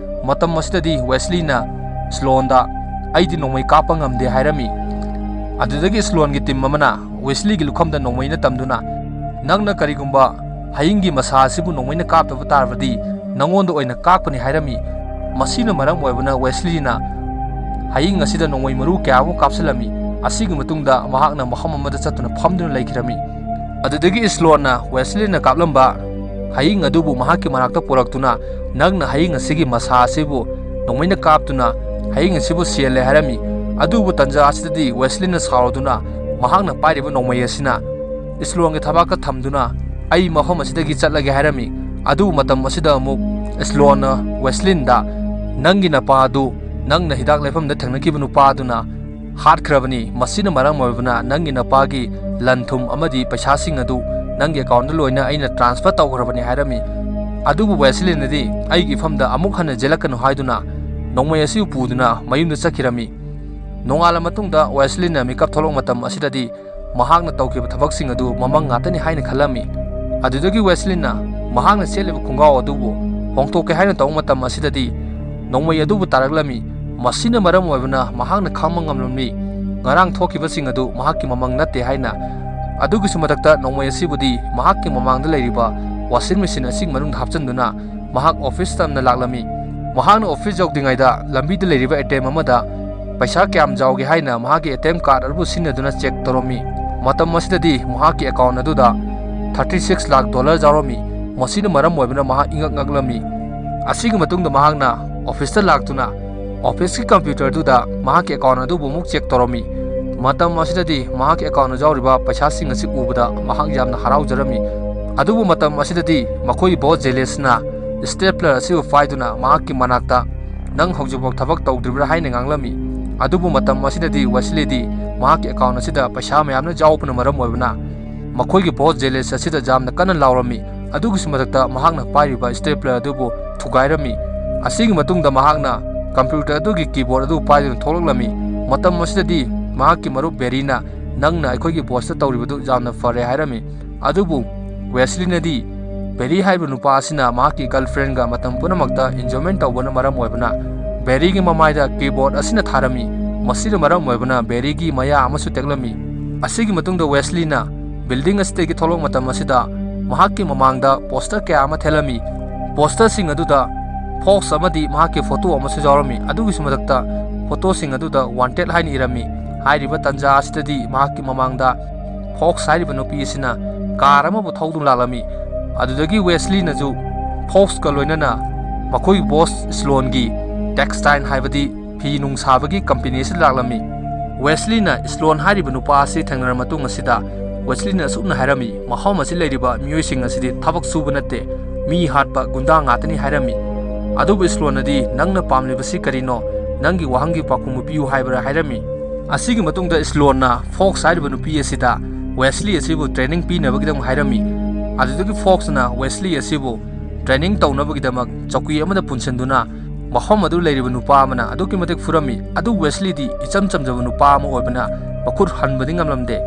ꯃꯇꯝ ꯑꯁꯤꯗꯗꯤ ꯋꯦꯁꯂꯤꯅ ꯏꯁꯂꯣꯟꯗ "ꯑꯩꯗꯤ ꯅꯣꯡꯃꯩ ꯀꯥꯞꯄ ꯉꯝꯗꯦ" ꯍꯥꯏꯔꯝꯃꯤ꯫ ꯑꯗꯨꯗꯒꯤ ꯏꯁꯂꯣꯟꯒꯤ ꯇꯤꯝ ꯑꯃꯅ ꯋꯦꯁꯂꯤꯒꯤ ꯂꯨꯈꯝꯗ ꯅꯣꯡꯃꯩꯅ ꯇꯝꯗꯨꯅ "ꯅꯪꯅ ꯀꯔꯤꯒꯨꯝꯕ ꯍꯌꯤꯡꯒꯤ ꯃꯁꯥ ꯑꯁꯤꯕꯨ ꯅꯣꯡꯃꯩꯅ ꯀꯥꯞꯇꯕ ꯇꯥꯔꯕꯗꯤ ꯅꯉꯣꯟꯗ ꯑꯣꯏꯅ ꯀꯥꯞꯀꯅꯤ" ꯍꯥꯏꯔꯝꯃꯤ꯫ ꯃꯁꯤꯅ ꯃꯔꯝ ꯑꯣꯏꯕꯅ ꯋꯦꯁꯂꯤꯅ ꯍꯌꯤꯡ ꯑꯁꯤꯗ ꯅꯣꯡꯃꯩ ꯃꯔꯨ ꯀꯌꯥ ꯑꯃ ꯀꯥꯞꯁꯤꯜꯂꯝꯃꯤ꯫ ꯑꯁꯤꯒꯤ ꯃꯇꯨꯡꯗ ꯃꯍꯥꯛꯅ ꯃꯐꯝ ꯑꯃꯗ ꯆꯠꯇꯨꯅ ꯐꯝꯗꯨꯅ ꯂꯩꯈꯤꯔꯝꯃꯤ꯫ ꯑꯗꯨꯗꯒꯤ ꯏꯁꯂꯣꯟꯅ ꯋꯦꯁꯂꯤꯅ ꯀꯥꯞꯂꯝꯕ ꯍꯌꯤꯡ ꯑꯗꯨꯕꯨ ꯃꯍꯥꯛꯀꯤ ꯃꯅꯥꯛꯇ ꯄꯨꯔꯛꯇꯨꯅ "ꯅꯪꯅ ꯍꯌꯤꯡ ꯑꯁꯤꯒꯤ ꯃꯁꯥ ꯑꯁꯤꯕꯨ ꯅꯣꯡꯃꯩꯅ ꯀꯥꯞꯇꯨꯅ ꯍꯌꯤꯡ ꯑꯁꯤꯕꯨ ꯁꯤꯍꯜꯂꯦ" ꯍꯥꯏꯔꯝꯃꯤ꯫ ꯑꯗꯨꯕꯨ ꯇꯟꯖꯥ ꯑꯁꯤꯗꯗꯤ ꯋꯦꯁꯂꯤꯟꯅ ꯁꯥꯎꯔꯗꯨꯅ ꯃꯍꯥꯛꯅ ꯄꯥꯏꯔꯤꯕ ꯅꯣꯡꯃꯩ ꯑꯁꯤꯅ ꯏꯁꯂꯣꯟꯒꯤ ꯊꯕꯥꯛꯇ ꯊꯝꯗꯨꯅ "ꯑꯩ ꯃꯐꯝ ꯑꯁꯤꯗꯒꯤ ꯆꯠꯂꯒꯦ" ꯍꯥꯏꯔꯝꯃꯤ꯫ ꯑꯗꯨꯕꯨ ꯃꯇꯝ ꯑꯁꯤꯗ ꯑꯃꯨꯛ ꯏꯁꯂꯣꯟꯅ ꯋꯦꯁꯂꯤꯟꯗ "ꯅꯪꯒꯤ ꯅꯄꯥ ꯑꯗꯨ ꯅꯪꯅ ꯍꯤꯗꯥꯛ ꯂꯩꯐꯝꯗ ꯊꯦꯡꯅꯈꯤꯕ ꯅꯨꯄꯥ ꯑꯗꯨꯅ ꯍꯥꯠꯈ꯭ꯔꯕꯅꯤ꯫ ꯃꯁꯤꯅ ꯃꯔꯝ ꯑꯣꯏꯕꯅ ꯅꯪꯒꯤ ꯅꯄꯥꯒꯤ ꯂꯟ ꯊꯨꯝ ꯑꯃꯗꯤ ꯄꯩꯁꯥꯁꯤꯡ ꯑꯗꯨ ꯅꯪꯒꯤ ꯑꯦꯀꯥꯎꯟꯗ ꯂꯣꯏꯅ ꯑꯩꯅ ꯇ꯭ꯔꯥꯟꯁꯐꯔ ꯇꯧꯈ꯭ꯔꯕꯅꯤ" ꯍꯥꯏꯔꯝꯃꯤ꯫ ꯑꯗꯨꯕꯨ ꯋꯦꯁꯂꯤꯟꯅꯗꯤ "ꯑꯩꯒꯤ ꯏꯐꯝꯗ ꯑꯃꯨꯛ ꯍꯟꯅ ꯆꯦꯜꯂꯛꯀꯅꯨ" ꯍꯥꯏꯗꯨꯅ ꯅꯣꯡꯃꯩ ꯑꯁꯤꯕꯨ ꯄꯨꯗꯨꯅ ꯃꯌꯨꯝꯗ ꯆꯠꯈꯤꯔꯝꯃꯤ꯫ ꯅꯣꯡꯉꯥꯜꯂ ꯃꯇꯨꯡꯗ ꯋꯦꯁꯂꯤꯟꯅ ꯃꯤꯀꯞ ꯊꯣꯛꯂꯛꯄ ꯃꯇꯝ ꯑꯁꯤꯗꯗꯤ ꯃꯍꯥꯛꯅ ꯇꯧꯈꯤꯕ ꯊꯕꯛꯁꯤꯡ ꯑꯗꯨ ꯃꯃꯪ ꯉꯥꯛꯇꯅꯤ ꯍꯥꯏꯅ ꯈꯜꯂꯝꯃꯤ꯫ ꯑꯗꯨꯗꯒꯤ ꯋꯦꯁꯂꯤꯟꯅ ꯃꯍꯥꯛꯅ ꯁꯦꯠꯂꯤꯕ ꯈꯣꯡꯒ꯭ꯔꯥꯎ ꯑꯗꯨꯕꯨ ꯍꯣꯡꯗꯣꯛꯀꯦ ꯍꯥꯏꯅ ꯇꯧꯕ ꯃꯇꯝ ꯑꯁꯤꯗꯗꯤ ꯅꯣꯡꯃꯩ ꯑꯗꯨꯕꯨ ꯇꯥꯔꯛꯂꯝꯃꯤ꯫ ꯃꯁꯤꯅ ꯃꯔꯝ ꯑꯣꯏꯕꯅ ꯃꯍꯥꯛꯅ ꯈꯪꯕ ꯉꯝꯂꯝꯃꯤ ꯉꯔꯥꯡ ꯊꯣꯛꯈꯤꯕꯁꯤꯡ ꯑꯗꯨ ꯃꯍꯥꯛꯀꯤ ꯃꯃꯪ ꯅꯠꯇꯦ ꯍꯥꯏꯅ꯫ ꯑꯗꯨꯒꯤꯁꯨ ꯃꯊꯛꯇ ꯅꯣꯡꯃꯩ ꯑꯁꯤꯕꯨꯗꯤ ꯃꯍꯥꯛꯀꯤ ꯃꯃꯥꯡꯗ ꯂꯩꯔꯤꯕ washing machine ꯑꯁꯤꯒꯤ ꯃꯅꯨꯡꯗ ꯍꯥꯞꯆꯤꯟꯗꯨꯅ ꯃꯍꯥꯛ office ꯇꯝꯅ ꯂꯥꯛꯂꯝꯃꯤ꯫ ꯃꯍꯥꯛꯅ office ꯌꯧꯗ꯭ꯔꯤꯉꯩꯗ ꯂꯝꯕꯤꯗ ꯂꯩꯔꯤꯕ A T M ꯑꯃꯗ ꯄꯩꯁꯥ ꯀꯌꯥꯝ ꯌꯥꯎꯒꯦ ꯍꯥꯏꯅ ꯃꯍꯥꯛꯀꯤ A T M card ꯑꯗꯨꯕꯨ ꯁꯤꯖꯤꯟꯅꯗꯨꯅ check ꯇꯧꯔꯝꯃꯤ꯫ ꯃꯇꯝ ꯑꯁꯤꯗꯗꯤ ꯃꯍꯥꯛꯀꯤ account ꯑꯗꯨꯗ thirty six ꯂꯥꯈ dollar ꯌꯥꯎꯔꯝꯃꯤ꯫ ꯃꯁꯤꯅ ꯃꯔꯝ ꯑꯣꯏꯕꯅ ꯃꯍꯥꯛ ꯏꯉꯛ ꯉꯛꯂꯝꯃꯤ꯫ ꯑꯁꯤꯒꯤ ꯃꯇꯨꯡꯗ ꯃꯍꯥꯛꯅ office ꯇ ꯂꯥꯛꯇꯨꯅ office ꯀꯤ computer ꯗꯨꯗ ꯃꯍꯥꯛꯀꯤ account ꯑꯗꯨꯕꯨ ꯑꯃꯨꯛ check ꯇꯧꯔꯝꯃꯤ꯫ ꯃꯇꯝ ꯑꯁꯤꯗꯗꯤ ꯃꯍꯥꯛꯀꯤ account ꯗ ꯌꯥꯎꯔꯤꯕ ꯄꯩꯁꯥꯁꯤꯡ ꯑꯁꯤ ꯎꯕꯗ ꯃꯍꯥꯛ ꯌꯥꯝꯅ ꯍꯔꯥꯎꯖꯔꯝꯃꯤ꯫ ꯑꯗꯨꯕꯨ ꯃꯇꯝ ꯑꯁꯤꯗꯗꯤ ꯃꯈꯣꯏꯒꯤ boss Jalesh ꯅ stapler ꯑꯁꯤꯕꯨ ꯄꯥꯏꯗꯨꯅ ꯃꯍꯥꯛꯀꯤ ꯃꯅꯥꯛꯇ, "ꯅꯪ ꯍꯧꯖꯤꯛꯐꯥꯎ ꯊꯕꯛ ꯇꯧꯗ꯭ꯔꯤꯕ꯭ꯔꯥ?" ꯍꯥꯏꯅ ꯉꯥꯡꯂꯝꯃꯤ꯫ ꯑꯗꯨꯕꯨ ꯃꯇꯝ ꯑꯁꯤꯗꯗꯤ Wesley ꯗꯤ ꯃꯍꯥꯛꯀꯤ account ꯑꯁꯤꯗ ꯄꯩꯁꯥ ꯃꯌꯥꯝꯅ ꯌꯥꯎꯕꯅ ꯃꯔꯝ ꯑꯣꯏꯕꯅ ꯃꯈꯣꯏꯒꯤ boss Jalesh ꯑꯁꯤꯗ ꯌꯥꯝꯅ ꯀꯟꯅ ꯂꯥꯎꯔꯝꯃꯤ꯫ ꯑꯗꯨꯒꯤꯁꯨ ꯃꯊꯛꯇ ꯃꯍꯥꯛꯅ ꯄꯥꯏꯔꯤꯕ stapler ꯑꯗꯨꯕꯨ ꯊꯨꯒꯥꯏꯔꯝꯃꯤ꯫ ꯑꯁꯤꯒꯤ ꯃꯇꯨꯡꯗ ꯃꯍꯥꯛꯅ computer ꯑꯗꯨꯒꯤ keyboard ꯑꯗꯨ ꯄꯥꯏꯗꯨꯅ ꯊꯣꯛꯂꯛꯂꯝꯃꯤ꯫ ꯃꯇꯝ ꯑꯁꯤꯗꯗꯤ ꯃꯍꯥꯛꯀꯤ ꯃꯔꯨꯞ Barry ꯅ, "ꯅꯪꯅ ꯑꯩꯈꯣꯏꯒꯤ boss ꯇ ꯇꯧꯔꯤꯕꯗꯨ ꯌꯥꯝꯅ ꯐꯔꯦ" ꯍꯥꯏꯔꯝꯃꯤ꯫ ꯑꯗꯨꯕꯨ Wesley ꯅꯗꯤ Barry ꯍꯥꯏꯔꯤꯕ ꯅꯨꯄꯥ ꯑꯁꯤꯅ ꯃꯍꯥꯛꯀꯤ girlfriend ꯒ ꯃꯇꯝ ꯄꯨꯝꯅꯃꯛꯇ enjoyment ꯇꯧꯕꯅ ꯃꯔꯝ ꯑꯣꯏꯕꯅ Barry ꯒꯤ ꯃꯃꯥꯏꯗ keyboard ꯑꯁꯤꯅ ꯊꯥꯔꯝꯃꯤ꯫ ꯃꯁꯤꯅ ꯃꯔꯝ ꯑꯣꯏꯕꯅ Barry ꯒꯤ ꯃꯌꯥ ꯑꯃꯁꯨ ꯇꯦꯛꯂꯝꯃꯤ꯫ ꯑꯁꯤꯒꯤ ꯃꯇꯨꯡꯗ Wesley ꯅ building ꯑꯁꯤꯗꯒꯤ ꯊꯣꯛꯂꯛꯄ ꯃꯇꯝ ꯑꯁꯤꯗ ꯃꯍꯥꯛꯀꯤ ꯃꯃꯥꯡꯗ poster ꯀꯌꯥ ꯑꯃ ꯊꯦꯠꯂꯝꯃꯤ꯫ Poster ꯁꯤꯡ ꯑꯗꯨꯗ Fox ꯑꯃꯗꯤ ꯃꯍꯥꯛꯀꯤ photo ꯑꯃꯁꯨ ꯌꯥꯎꯔꯝꯃꯤ꯫ ꯑꯗꯨꯒꯤꯁꯨ ꯃꯊꯛꯇ photo ꯁꯤꯡ ꯑꯗꯨꯗ wanted ꯍꯥꯏꯅ ꯏꯔꯝꯃꯤ꯫ ꯍꯥꯏꯔꯤꯕ ꯇꯥꯟꯖꯥ ꯑꯁꯤꯗꯗꯤ ꯃꯍꯥꯛꯀꯤ ꯃꯃꯥꯡꯗ Fox ꯍꯥꯏꯔꯤꯕ ꯅꯨꯄꯤ ꯑꯁꯤꯅ car ꯑꯃꯕꯨ ꯊꯧꯗꯨꯅ ꯂꯥꯛꯂꯝꯃꯤ꯫ ꯑꯗꯨꯗꯒꯤ Wesley ꯅꯁꯨ Fox ꯀ ꯂꯣꯏꯅꯅ ꯃꯈꯣꯏꯒꯤ boss Sloan ꯒꯤ textile ꯍꯥꯏꯕꯗꯤ ꯐꯤ ꯅꯨꯡ ꯁꯥꯕꯒꯤ company ꯑꯁꯤꯗ ꯂꯥꯛꯂꯝꯃꯤ꯫ Wesley ꯅ Sloan ꯍꯥꯏꯔꯤꯕ ꯅꯨꯄꯥ ꯑꯁꯤ ꯊꯦꯡꯅꯔꯕ ꯃꯇꯨꯡ ꯑꯁꯤꯗ Wesley ꯅ ꯑꯁꯨꯝꯅ ꯍꯥꯏꯔꯝꯃꯤ, "ꯃꯐꯝ ꯑꯁꯤ ꯂꯩꯔꯤꯕ ꯃꯤꯑꯣꯏꯁꯤꯡ ꯑꯁꯤꯗꯤ ꯊꯕꯛ ꯁꯨꯕ ꯅꯠꯇꯦ, ꯃꯤ ꯍꯥꯠꯄ ꯒꯨꯟꯗꯥ ꯉꯥꯛꯇꯅꯤ" ꯍꯥꯏꯔꯝꯃꯤ꯫ ꯑꯗꯨꯕꯨ Sloan ꯅꯗꯤ, "ꯅꯪꯅ ꯄꯥꯝꯂꯤꯕꯁꯤ ꯀꯔꯤꯅꯣ? ꯅꯪꯒꯤ ꯋꯥꯍꯪꯒꯤ ꯄꯥꯎꯈꯨꯝ ꯄꯤꯌꯨ" ꯍꯥꯏꯕ꯭ꯔꯥ ꯍꯥꯏꯔꯝꯃꯤ꯫ ꯑꯁꯤꯒꯤ ꯃꯇꯨꯡꯗ Sloan ꯅ Fox ꯍꯥꯏꯔꯤꯕ ꯅꯨꯄꯤ ꯑꯁꯤꯗ Wesley ꯑꯁꯤꯕꯨ training ꯄꯤꯅꯕꯒꯤꯗꯃꯛ ꯍꯥꯏꯔꯝꯃꯤ꯫ ꯑꯗꯨꯗꯒꯤ Fox ꯅ Wesley ꯑꯁꯤꯕꯨ training ꯇꯧꯅꯕꯒꯤꯗꯃꯛ ꯆꯧꯀꯤ ꯑꯃꯗ ꯄꯨꯟꯁꯤꯟꯗꯨꯅ ꯃꯐꯝ ꯑꯗꯨ ꯂꯩꯔꯤꯕ ꯅꯨꯄꯥ ꯑꯃꯅ ꯑꯗꯨꯛꯀꯤ ꯃꯇꯤꯛ ꯐꯨꯔꯝꯃꯤ꯫ ꯑꯗꯨ Wesley ꯗꯤ ꯏꯆꯝ ꯆꯝꯖꯕ ꯅꯨꯄꯥ ꯑꯃ ꯑꯣꯏꯕꯅ ꯃꯈꯨꯠ ꯍꯟꯕꯗꯤ ꯉꯝꯂꯝꯗꯦ꯫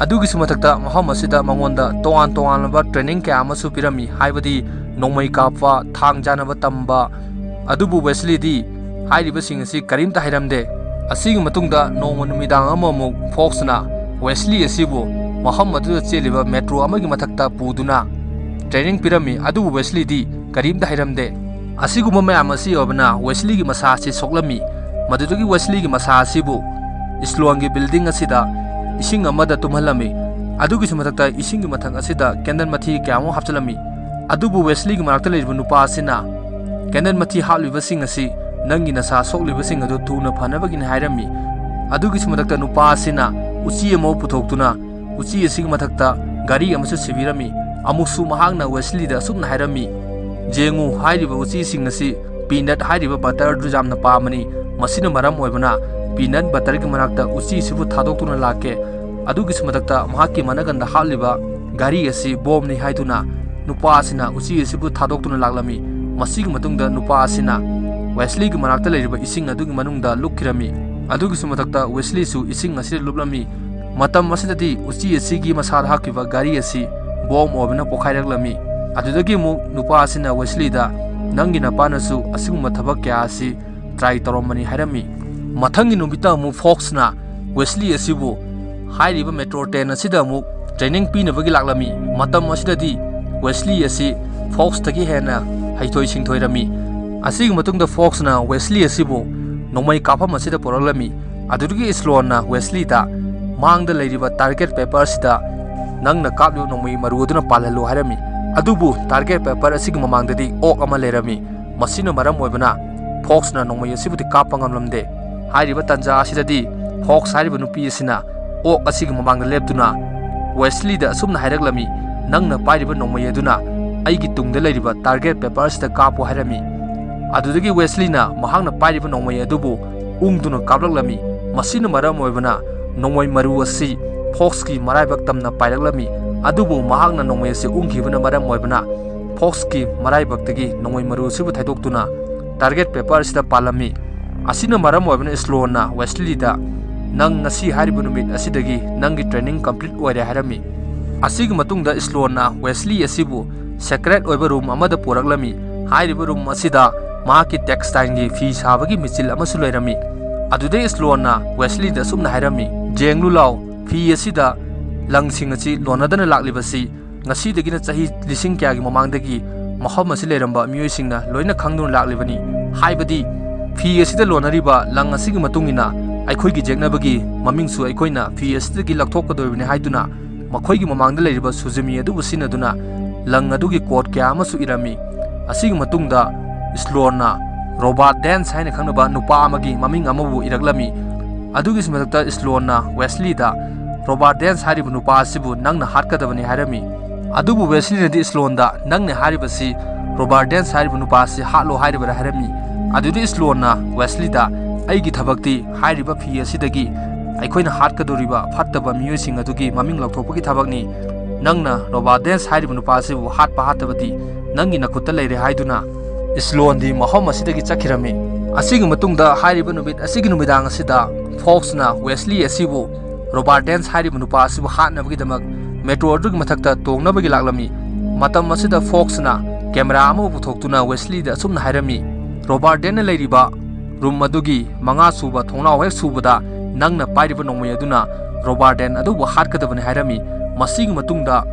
ꯑꯗꯨꯒꯤꯁꯨ ꯃꯊꯛꯇ ꯃꯐꯝ ꯑꯁꯤꯗ ꯃꯉꯣꯟꯗ ꯇꯣꯉꯥꯟ ꯇꯣꯉꯥꯟꯂꯕ training ꯀꯌꯥ ꯑꯃꯁꯨ ꯄꯤꯔꯝꯃꯤ, ꯍꯥꯏꯕꯗꯤ ꯅꯣꯡꯃꯩ ꯀꯥꯞꯄ, ꯊꯥꯡ ꯆꯥꯅꯕ ꯇꯝꯕ꯫ ꯑꯗꯨꯕꯨ Wesley ꯗꯤ ꯍꯥꯏꯔꯤꯕꯁꯤꯡ ꯑꯁꯤ ꯀꯔꯤꯝꯇ ꯍꯩꯔꯝꯗꯦ꯫ ꯑꯁꯤꯒꯤ ꯃꯇꯨꯡꯗ ꯅꯣꯡꯃ ꯅꯨꯃꯤꯗꯥꯡ ꯑꯃꯃꯨꯛ Fox ꯅ Wesley ꯑꯁꯤꯕꯨ ꯃꯐꯝ ꯑꯗꯨꯗ ꯆꯦꯜꯂꯤꯕ ꯃꯦꯇ꯭ꯔꯣ ꯑꯃꯒꯤ ꯃꯊꯛꯇ ꯄꯨꯗꯨꯅ ꯇ꯭ꯔꯦꯅꯤꯡ ꯄꯤꯔꯝꯃꯤ꯫ ꯑꯗꯨꯕꯨ ꯋꯦꯁꯂꯤꯗꯤ ꯀꯔꯤꯝꯇ ꯍꯩꯔꯝꯗꯦ꯫ ꯑꯁꯤꯒꯨꯝꯕ ꯃꯌꯥꯝ ꯑꯁꯤ ꯑꯣꯏꯕꯅ ꯋꯦꯁꯂꯤꯒꯤ ꯃꯁꯥ ꯑꯁꯤ ꯁꯣꯛꯂꯝꯃꯤ꯫ ꯃꯗꯨꯗꯒꯤ ꯋꯦꯁꯂꯤꯒꯤ ꯃꯁꯥ ꯑꯁꯤꯕꯨ ꯏꯁꯂꯣꯟꯒꯤ ꯕꯤꯜꯗꯤꯡ ꯑꯁꯤꯗ ꯏꯁꯤꯡ ꯑꯃꯗ ꯇꯨꯝꯍꯜꯂꯝꯃꯤ꯫ ꯑꯗꯨꯒꯤꯁꯨ ꯃꯊꯛꯇ ꯏꯁꯤꯡꯒꯤ ꯃꯊꯛ ꯑꯁꯤꯗ ꯀꯦꯟꯗꯜ ꯃꯊꯤ ꯀꯌꯥ ꯑꯃ ꯍꯥꯞꯆꯤꯜꯂꯝꯃꯤ꯫ ꯑꯗꯨꯕꯨ ꯋꯦꯁꯂꯤꯒꯤ ꯃꯅꯥꯛꯇ ꯂꯩꯔꯤꯕ ꯅꯨꯄꯥ ꯑꯁꯤꯅ ꯀꯦꯟꯗꯜ ꯃꯊꯤ ꯍꯥꯞꯂꯤꯕꯁꯤꯡ ꯑꯁꯤ ꯅꯪꯒꯤ ꯅꯁꯥ ꯁꯣꯛꯂꯤꯕꯁꯤꯡ ꯑꯗꯨ ꯊꯨꯅ ꯐꯅꯕꯒꯤꯅꯤ ꯍꯥꯏꯔꯝꯃꯤ꯫ ꯑꯗꯨꯒꯤꯁꯨ ꯃꯊꯛꯇ ꯅꯨꯄꯥ ꯑꯁꯤꯅ ꯎꯆꯤ ꯑꯃ ꯄꯨꯊꯣꯛꯇꯨꯅ ꯎꯆꯤ ꯑꯁꯤꯒꯤ ꯃꯊꯛꯇ ꯘꯔꯤ ꯑꯃꯁꯨ ꯁꯤꯕꯤꯔꯝꯃꯤ꯫ ꯑꯃꯨꯛꯁꯨ ꯃꯍꯥꯛꯅ ꯋꯦꯁꯂꯤꯗ ꯑꯁꯨꯝꯅ ꯍꯥꯏꯔꯝꯃꯤ, "ꯌꯦꯡꯉꯨ, ꯍꯥꯏꯔꯤꯕ ꯎꯆꯤꯁꯤꯡ ꯑꯁꯤ ꯄꯤꯅꯠ ꯍꯥꯏꯔꯤꯕ ꯕꯇꯔ ꯑꯗꯨ ꯌꯥꯝꯅ ꯄꯥꯝꯕꯅꯤ꯫ ꯃꯁꯤꯅ ꯃꯔꯝ ꯑꯣꯏꯕꯅ ꯄꯤꯅꯠ ꯕꯇꯔꯒꯤ ꯃꯅꯥꯛꯇ ꯎꯆꯤ ꯑꯁꯤꯕꯨ ꯊꯥꯗꯣꯛꯇꯨꯅ ꯂꯥꯛꯀꯦ꯫ ꯑꯗꯨꯒꯤꯁꯨ ꯃꯊꯛꯇ ꯃꯍꯥꯛꯀꯤ ꯃꯅꯒꯟꯗ ꯍꯥꯞꯂꯤꯕ ꯘꯔꯤ ꯑꯁꯤ ꯕꯣꯝꯅꯤ" ꯍꯥꯏꯗꯨꯅ ꯅꯨꯄꯥ ꯑꯁꯤꯅ ꯎꯆꯤ ꯑꯁꯤꯕꯨ ꯊꯥꯗꯣꯛꯇꯨꯅ ꯂꯥꯛꯂꯝꯃꯤ꯫ ꯃꯁꯤꯒꯤ ꯃꯇꯨꯡꯗ ꯅꯨꯄꯥ ꯑꯁꯤꯅ ꯋꯦꯁꯂꯤꯒꯤ ꯃꯅꯥꯛꯇ ꯂꯩꯔꯤꯕ ꯏꯁꯤꯡ ꯑꯗꯨꯒꯤ ꯃꯅꯨꯡꯗ ꯂꯨꯞꯈꯤꯔꯝꯃꯤ꯫ ꯑꯗꯨꯒꯤꯁꯨ ꯃꯊꯛꯇ ꯋꯦꯁꯂꯤꯁꯨ ꯏꯁꯤꯡ ꯑꯁꯤꯗ ꯂꯨꯞꯂꯝꯃꯤ꯫ ꯃꯇꯝ ꯑꯁꯤꯗꯗꯤ ꯎꯆꯤ ꯑꯁꯤꯒꯤ ꯃꯁꯥꯗ ꯍꯥꯞꯈꯤꯕ ꯘꯔꯤ ꯑꯁꯤ ꯕꯣꯝ ꯑꯣꯏꯕꯅ ꯄꯣꯈꯥꯏꯔꯛꯂꯝꯃꯤ꯫ ꯑꯗꯨꯗꯒꯤ ꯑꯃꯨꯛ ꯅꯨꯄꯥ ꯑꯁꯤꯅ ꯋꯦꯁꯂꯤꯗ, "ꯅꯪꯒꯤ ꯅꯄꯥꯅꯁꯨ ꯑꯁꯤꯒꯨꯝꯕ ꯊꯕꯛ ꯀꯌꯥ ꯑꯁꯤ ꯇ꯭ꯔꯥꯏ ꯇꯧꯔꯝꯕꯅꯤ" ꯍꯥꯏꯔꯝꯃꯤ꯫ ꯃꯊꯪꯒꯤ ꯅꯨꯃꯤꯠꯇ ꯑꯃꯨꯛ ꯐꯣꯛꯁꯅ ꯋꯦꯁꯂꯤ ꯑꯁꯤꯕꯨ ꯍꯥꯏꯔꯤꯕ ꯃꯦꯇ꯭ꯔꯣ ꯇ꯭ꯔꯦꯟ ꯑꯁꯤꯗ ꯑꯃꯨꯛ ꯇ꯭ꯔꯦꯅꯤꯡ ꯄꯤꯅꯕꯒꯤ ꯂꯥꯛꯂꯝꯃꯤ꯫ ꯃꯇꯝ ꯑꯁꯤꯗꯗꯤ ꯋꯦꯁꯂꯤ ꯑꯁꯤ ꯐꯣꯛꯁꯇꯒꯤ ꯍꯦꯟꯅ ꯍꯩꯊꯣꯏ ꯁꯤꯡꯊꯣꯏꯔꯝꯃꯤ꯫ ꯑꯁꯤꯒꯤ ꯃꯇꯨꯡꯗ ꯐꯣꯛꯁꯅ ꯋꯦꯁꯂꯤ ꯑꯁꯤꯕꯨ ꯅꯣꯡꯃꯩ ꯀꯥꯞꯐꯝ ꯑꯁꯤꯗ ꯄꯨꯔꯛꯂꯝꯃꯤ꯫ ꯑꯗꯨꯗꯒꯤ ꯏꯁꯂꯣꯟꯅ ꯋꯦꯁꯂꯤꯗ ꯃꯥꯡꯗ ꯂꯩꯔꯤꯕ ꯇꯥꯔꯒꯦꯠ ꯄꯦꯄꯔ ꯑꯁꯤꯗ ꯅꯪꯅ ꯀꯥꯞꯂꯤꯕ ꯅꯣꯡꯃꯩ ꯃꯔꯨ ꯑꯗꯨꯅ ꯄꯥꯜꯍꯜꯂꯨ ꯍꯥꯏꯔꯝꯃꯤ꯫ ꯑꯗꯨꯕꯨ ꯇꯥꯔꯒꯦꯠ ꯄꯦꯄꯔ ꯑꯁꯤꯒꯤ ꯃꯃꯥꯡꯗꯗꯤ ꯑꯣꯛ ꯑꯃ ꯂꯩꯔꯝꯃꯤ꯫ ꯃꯁꯤꯅ ꯃꯔꯝ ꯑꯣꯏꯕꯅ ꯐꯣꯛꯁꯅ ꯅꯣꯡꯃꯩ ꯑꯁꯤꯕꯨꯗꯤ ꯀꯥꯞꯄ ꯉꯝꯂꯝꯗꯦ꯫ ꯍꯥꯏꯔꯤꯕ ꯇꯥꯟꯖꯥ ꯑꯁꯤꯗꯗꯤ ꯐꯣꯛꯁ ꯍꯥꯏꯔꯤꯕ ꯅꯨꯄꯤ ꯑꯁꯤꯅ ꯑꯣꯛ ꯑꯁꯤꯒꯤ ꯃꯃꯥꯡꯗ ꯂꯦꯞꯇꯨꯅ ꯋꯦꯁꯂꯤꯗ ꯑꯁꯨꯝꯅ ꯍꯥꯏꯔꯛꯂꯝꯃꯤ, "ꯅꯪꯅ ꯄꯥꯏꯔꯤꯕ ꯅꯣꯡꯃꯩ ꯑꯗꯨꯅ ꯑꯩꯒꯤ ꯇꯨꯡꯗ ꯂꯩꯔꯤꯕ ꯇꯥꯔꯒꯦꯠ ꯄꯦꯄꯔ ꯑꯁꯤꯗ ꯀꯥꯞꯄꯨ" ꯍꯥꯏꯔꯝꯃꯤ꯫ ꯑꯗꯨꯗꯒꯤ ꯋꯦꯁꯂꯤꯅ ꯃꯍꯥꯛꯅ ꯄꯥꯏꯔꯤꯕ ꯅꯣꯡꯃꯩ ꯑꯗꯨꯕꯨ ꯎꯪꯗꯨꯅ ꯀꯥꯞꯂꯛꯂꯝꯃꯤ꯫ ꯃꯁꯤꯅ ꯃꯔꯝ ꯑꯣꯏꯕꯅ ꯅꯣꯡꯃꯩ ꯃꯔꯨ ꯑꯁꯤ ꯐꯣꯛꯁꯀꯤ ꯃꯔꯥꯏꯕꯛ ꯇꯝꯅ ꯄꯥꯏꯔꯛꯂꯝꯃꯤ꯫ ꯑꯗꯨꯕꯨ ꯃꯍꯥꯛꯅ ꯅꯣꯡꯃꯩ ꯑꯁꯤ ꯎꯪꯈꯤꯕꯅ ꯃꯔꯝ ꯑꯣꯏꯕꯅ ꯐꯣꯛꯁꯀꯤ ꯃꯔꯥꯏꯕꯛꯇꯒꯤ ꯅꯣꯡꯃꯩ ꯃꯔꯨ ꯑꯁꯤꯕꯨ ꯊꯩꯗꯣꯛꯇꯨꯅ ꯇꯥꯔꯒꯦꯠ ꯄꯦꯄꯔ ꯑꯁꯤꯗ ꯄꯥꯜꯂꯝꯃꯤ꯫ ꯑꯁꯤꯅ ꯃꯔꯝ ꯑꯣꯏꯕꯅ ꯏꯁꯂꯣꯟꯅ ꯋꯦꯁꯂꯤꯗ, "ꯅꯪ ꯉꯁꯤ ꯍꯥꯏꯔꯤꯕ ꯅꯨꯃꯤꯠ ꯑꯁꯤꯗꯒꯤ ꯅꯪꯒꯤ ꯇ꯭ꯔꯦꯅꯤꯡ ꯀꯝꯄ꯭ꯂꯤꯠ ꯑꯣꯏꯔꯦ" ꯍꯥꯏꯔꯝꯃꯤ꯫ ꯑꯁꯤꯒꯤ ꯃꯇꯨꯡꯗ ꯏꯁꯂꯣꯟꯅ ꯋꯦꯁꯂꯤ ꯑꯁꯤꯕꯨ ꯁꯦꯀ꯭ꯔꯦꯠ ꯑꯣꯏꯕ ꯔꯨꯝ ꯑꯃꯗ ꯄꯨꯔꯛꯂꯝꯃꯤ꯫ ꯍꯥꯏꯔꯤꯕ ꯔꯨꯝ ꯑꯁꯤꯗ ꯃꯍꯥꯛꯀꯤ ꯇꯦꯛꯁꯇꯥꯏꯜꯒꯤ ꯐꯤ ꯁꯥꯕꯒꯤ ꯃꯦꯆꯤꯟ ꯑꯃꯁꯨ ꯂꯩꯔꯝꯃꯤ꯫ ꯑꯗꯨꯗꯩ ꯏꯁꯂꯣꯟꯅ ꯋꯦꯁꯂꯤꯗ ꯑꯁꯨꯝꯅ ꯍꯥꯏꯔꯝꯃꯤ, "ꯌꯦꯡꯂꯨ ꯂꯥꯎ, ꯐꯤ ꯑꯁꯤꯗ ꯂꯪꯁꯤꯡ ꯑꯁꯤ ꯂꯣꯟꯅꯗꯅ ꯂꯥꯛꯂꯤꯕꯁꯤ ꯉꯁꯤꯗꯒꯤꯅ ꯆꯍꯤ ꯂꯤꯁꯤꯡ ꯀꯌꯥꯒꯤ ꯃꯃꯥꯡꯗꯒꯤ ꯃꯐꯝ ꯑꯁꯤ ꯂꯩꯔꯝꯕ ꯃꯤꯑꯣꯏꯁꯤꯡꯅ ꯂꯣꯏꯅ ꯈꯪꯗꯨꯅ ꯂꯥꯛꯂꯤꯕꯅꯤ꯫ ꯍꯥꯏꯕꯗꯤ ꯐꯤ ꯑꯁꯤꯗ ꯂꯣꯟꯅꯔꯤꯕ ꯂꯪ ꯑꯁꯤꯒꯤ ꯃꯇꯨꯡ ꯏꯟꯅ ꯑꯩꯈꯣꯏꯒꯤ ꯌꯦꯛꯅꯕꯒꯤ ꯃꯃꯤꯡꯁꯨ ꯑꯩꯈꯣꯏꯅ ꯐꯤ ꯑꯁꯤꯗꯒꯤ ꯂꯧꯊꯣꯛꯀꯗꯧꯔꯤꯕꯅꯤ ꯍꯥꯏꯗꯨꯅ ꯃꯈꯣꯏꯒꯤ ꯃꯃꯥꯡꯗ ꯂꯩꯔꯤꯕ ꯁꯨꯖꯨꯃꯤ ꯑꯗꯨꯕꯨ ꯁꯤꯖꯤꯟꯅꯗꯨꯅ ꯂꯪ ꯑꯗꯨꯒꯤ ꯀꯣꯠ ꯀꯌꯥ ꯑꯃꯁꯨ ꯏꯔꯝꯃꯤ꯫ ꯑꯁꯤꯒꯤ ꯃꯇꯨꯡꯗ ꯏꯁꯂꯣꯟꯅ ꯔꯣꯕꯥꯔꯠ ꯗꯦꯟꯁ ꯍꯥꯏꯅ ꯈꯪꯅꯕ ꯅꯨꯄꯥ ꯑꯃꯒꯤ ꯃꯃꯤꯡ ꯑꯃꯕꯨ ꯏꯔꯛꯂꯝꯃꯤ꯫ ꯑꯗꯨꯒꯤ ꯃꯊꯛꯇ ꯏꯁꯂꯣꯟꯅ ꯋꯦꯁꯂꯤꯗ ꯔꯣꯕꯥꯔꯠ ꯗꯦꯟꯁ ꯍꯥꯏꯔꯤꯕ ꯅꯨꯄꯥ ꯑꯁꯤꯕꯨ ꯅꯪꯅ ꯍꯥꯠꯀꯗꯕꯅꯤ ꯍꯥꯏꯔꯝꯃꯤ꯫ ꯑꯗꯨꯕꯨ ꯋꯦꯁꯂꯤꯅꯗꯤ ꯏꯁꯂꯣꯟꯗ ꯅꯪꯅ ꯍꯥꯏꯔꯤꯕꯁꯤ ꯔꯣꯕꯥꯔꯠ ꯗꯦꯟꯁ ꯍꯥꯏꯔꯤꯕ ꯅꯨꯄꯥ ꯑꯁꯤ ꯍꯥꯠꯂꯣ ꯍꯥꯏꯔꯤꯕꯔꯥ ꯍꯥꯏꯔꯝꯃꯤ꯫ ꯑꯗꯨꯗꯤ ꯏꯁꯂꯣꯟꯅ ꯋꯦꯁꯂꯤꯗ ꯑꯩꯒꯤ ꯊꯕꯛꯇꯤ ꯍꯥꯏꯔꯤꯕ ꯐꯤ ꯑꯁꯤꯗꯒꯤ ꯑꯩꯈꯣꯏꯅ ꯍꯥꯠꯀꯗꯧꯔꯤꯕ ꯐꯠꯇꯕ ꯃꯤꯑꯣꯏꯁꯤꯡ ꯑꯗꯨꯒꯤ ꯃꯃꯤꯡ ꯂꯧꯊꯣꯛꯄꯒꯤ ꯊꯕꯛꯅꯤ꯫ ꯅꯪꯅ ꯔꯣꯕꯥꯔꯠ ꯗꯦꯟꯁ ꯍꯥꯏꯔꯤꯕ ꯅꯨꯄꯥ ꯑꯁꯤꯕꯨ ꯍꯥꯠꯄ ꯍꯥꯠꯇꯕꯗꯤ ꯅꯪꯒꯤ ꯅꯈꯨꯠꯇ ꯂꯩꯔꯦ ꯍꯥꯏꯗꯨꯅ ꯏꯁꯂꯣꯟꯗꯤ ꯃꯐꯝ ꯑꯁꯤꯗꯒꯤ ꯆꯠꯈꯤꯔꯝꯃꯤ꯫ ꯑꯁꯤꯒꯤ ꯃꯇꯨꯡꯗ ꯍꯥꯏꯔꯤꯕ ꯅꯨꯃꯤꯠ ꯑꯁꯤꯒꯤ ꯅꯨꯃꯤꯗꯥꯡ ꯑꯁꯤꯗ ꯐꯣꯛꯁꯅ ꯋꯦꯁꯂꯤ ꯑꯁꯤꯕꯨ ꯔꯣꯕꯥꯔꯠ ꯗꯦꯟꯁ ꯍꯥꯏꯔꯤꯕ ꯅꯨꯄꯥ ꯑꯁꯤꯕꯨ ꯍꯥꯠꯅꯕꯒꯤꯗꯃꯛ ꯃꯦꯇ꯭ꯔꯣ ꯑꯗꯨꯒꯤ ꯃꯊꯛꯇ ꯇꯣꯡꯅꯕꯒꯤ ꯂꯥꯛꯂꯝꯃꯤ꯫ ꯃꯇꯝ ꯑꯁꯤꯗ ꯐꯣꯛꯁꯅ ꯀꯦꯃꯦꯔꯥ ꯑꯃ ꯄꯨꯊꯣꯛꯇꯨꯅ ꯋꯦꯁꯂꯤꯗ ꯑꯁꯨꯝꯅ ꯍꯥꯏꯔꯝꯃꯤ, "ꯔꯣꯕꯥꯔꯠ ꯗꯦꯟꯅ ꯂꯩꯔꯤꯕ ꯔꯨꯝ ꯑꯗꯨꯒꯤ ꯃꯉꯥ ꯁꯨꯕ ꯊꯣꯡꯅꯥꯎ ꯍꯦꯛ ꯁꯨꯕꯗ ꯅꯪꯅ ꯄꯥꯏꯔꯤꯕ ꯅꯣꯡꯃꯩ ꯑꯗꯨꯅ ꯔꯣꯕꯥꯔꯠ ꯗꯦꯟ ꯑꯗꯨꯕꯨ ꯍꯥꯠꯀꯗꯕꯅꯤ" ꯍꯥꯏꯔꯝꯃꯤ꯫ ꯃꯁꯤꯒꯤ ꯃꯇꯨꯡꯗ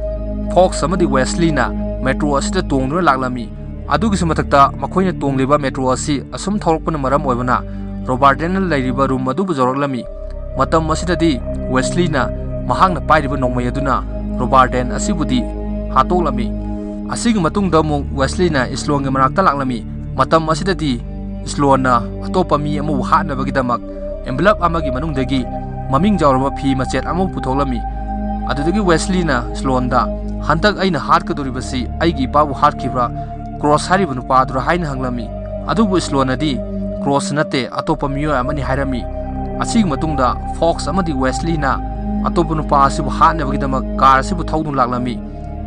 ꯐꯣꯛꯁ ꯑꯃꯗꯤ ꯋꯦꯁꯂꯤꯅ ꯃꯦꯇ꯭ꯔꯣ ꯑꯁꯤꯗ ꯇꯣꯡꯗꯨꯅ ꯂꯥꯛꯂꯝꯃꯤ꯫ ꯑꯗꯨꯒꯤꯁꯨ ꯃꯊꯛꯇ ꯃꯈꯣꯏꯅ ꯇꯣꯡꯂꯤꯕ ꯃꯦꯇ꯭ꯔꯣ ꯑꯁꯤ ꯑꯁꯨꯝ ꯊꯧꯔꯛꯄꯅ ꯃꯔꯝ ꯑꯣꯏꯕꯅ ꯔꯣꯕꯥꯔꯠ ꯗꯦꯟꯅ ꯂꯩꯔꯤꯕ ꯔꯨꯝ ꯑꯗꯨꯕꯨ ꯌꯧꯔꯛꯂꯝꯃꯤ꯫ ꯃꯇꯝ ꯑꯁꯤꯗꯗꯤ ꯋꯦꯁꯂꯤꯅ ꯃꯍꯥꯛꯅ ꯄꯥꯏꯔꯤꯕ ꯅꯣꯡꯃꯩ ꯑꯗꯨꯅ ꯔꯣꯕꯥꯔꯠ ꯗꯦꯟ ꯑꯁꯤꯕꯨꯗꯤ ꯍꯥꯠꯇꯣꯛꯂꯝꯃꯤ꯫ ꯑꯁꯤꯒꯤ ꯃꯇꯨꯡꯗ ꯑꯃꯨꯛ ꯋꯦꯁꯂꯤꯅ ꯏꯁꯂꯣꯟꯒꯤ ꯃꯅꯥꯛꯇ ꯂꯥꯛꯂꯝꯃꯤ꯫ ꯃꯇꯝ ꯑꯁꯤꯗꯗꯤ ꯏꯁꯂꯣꯟꯅ ꯑꯇꯣꯞꯄ ꯃꯤ ꯑꯃꯕꯨ ꯍꯥꯠꯅꯕꯒꯤꯗꯃꯛ envelope ꯑꯃꯒꯤ ꯃꯅꯨꯡꯗꯒꯤ ꯃꯃꯤꯡ ꯌꯥꯎꯔꯕ ꯐꯤ ꯃꯆꯦꯠ ꯑꯃꯕꯨ ꯄꯨꯊꯣꯛꯂꯝꯃꯤ꯫ ꯑꯗꯨꯗꯒꯤ ꯋꯦꯁꯂꯤꯅ ꯏꯁꯂꯣꯟꯗ, "ꯍꯟꯗꯛ ꯑꯩꯅ ꯍꯥꯠꯀꯗꯧꯔꯤꯕꯁꯤ ꯑꯩꯒꯤ ꯏꯄꯥꯕꯨ ꯍꯥꯠꯈꯤꯕ꯭ꯔꯥ, ꯀ꯭ꯔꯣꯁ ꯍꯥꯏꯔꯤꯕ ꯅꯨꯄꯥꯗꯨꯔꯥ?" ꯍꯥꯏꯅ ꯍꯪꯂꯝꯃꯤ꯫ ꯑꯗꯨꯕꯨ ꯏꯁꯂꯣꯟꯅꯗꯤ, "ꯀ꯭ꯔꯣꯁ ꯅꯠꯇꯦ, ꯑꯇꯣꯞꯄ ꯃꯤꯑꯣꯏ ꯑꯃꯅꯤ" ꯍꯥꯏꯔꯝꯃꯤ꯫ ꯑꯁꯤꯒꯤ ꯃꯇꯨꯡꯗ ꯐꯣꯛꯁ ꯑꯃꯗꯤ ꯋꯦꯁꯂꯤꯅ ꯑꯇꯣꯞꯄ ꯅꯨꯄꯥ ꯑꯁꯤꯕꯨ ꯍꯥꯠꯅꯕꯒꯤꯗꯃꯛ ꯀꯥꯔ ꯑꯁꯤꯕꯨ ꯊꯧꯗꯨꯅ ꯂꯥꯛꯂꯝꯃꯤ꯫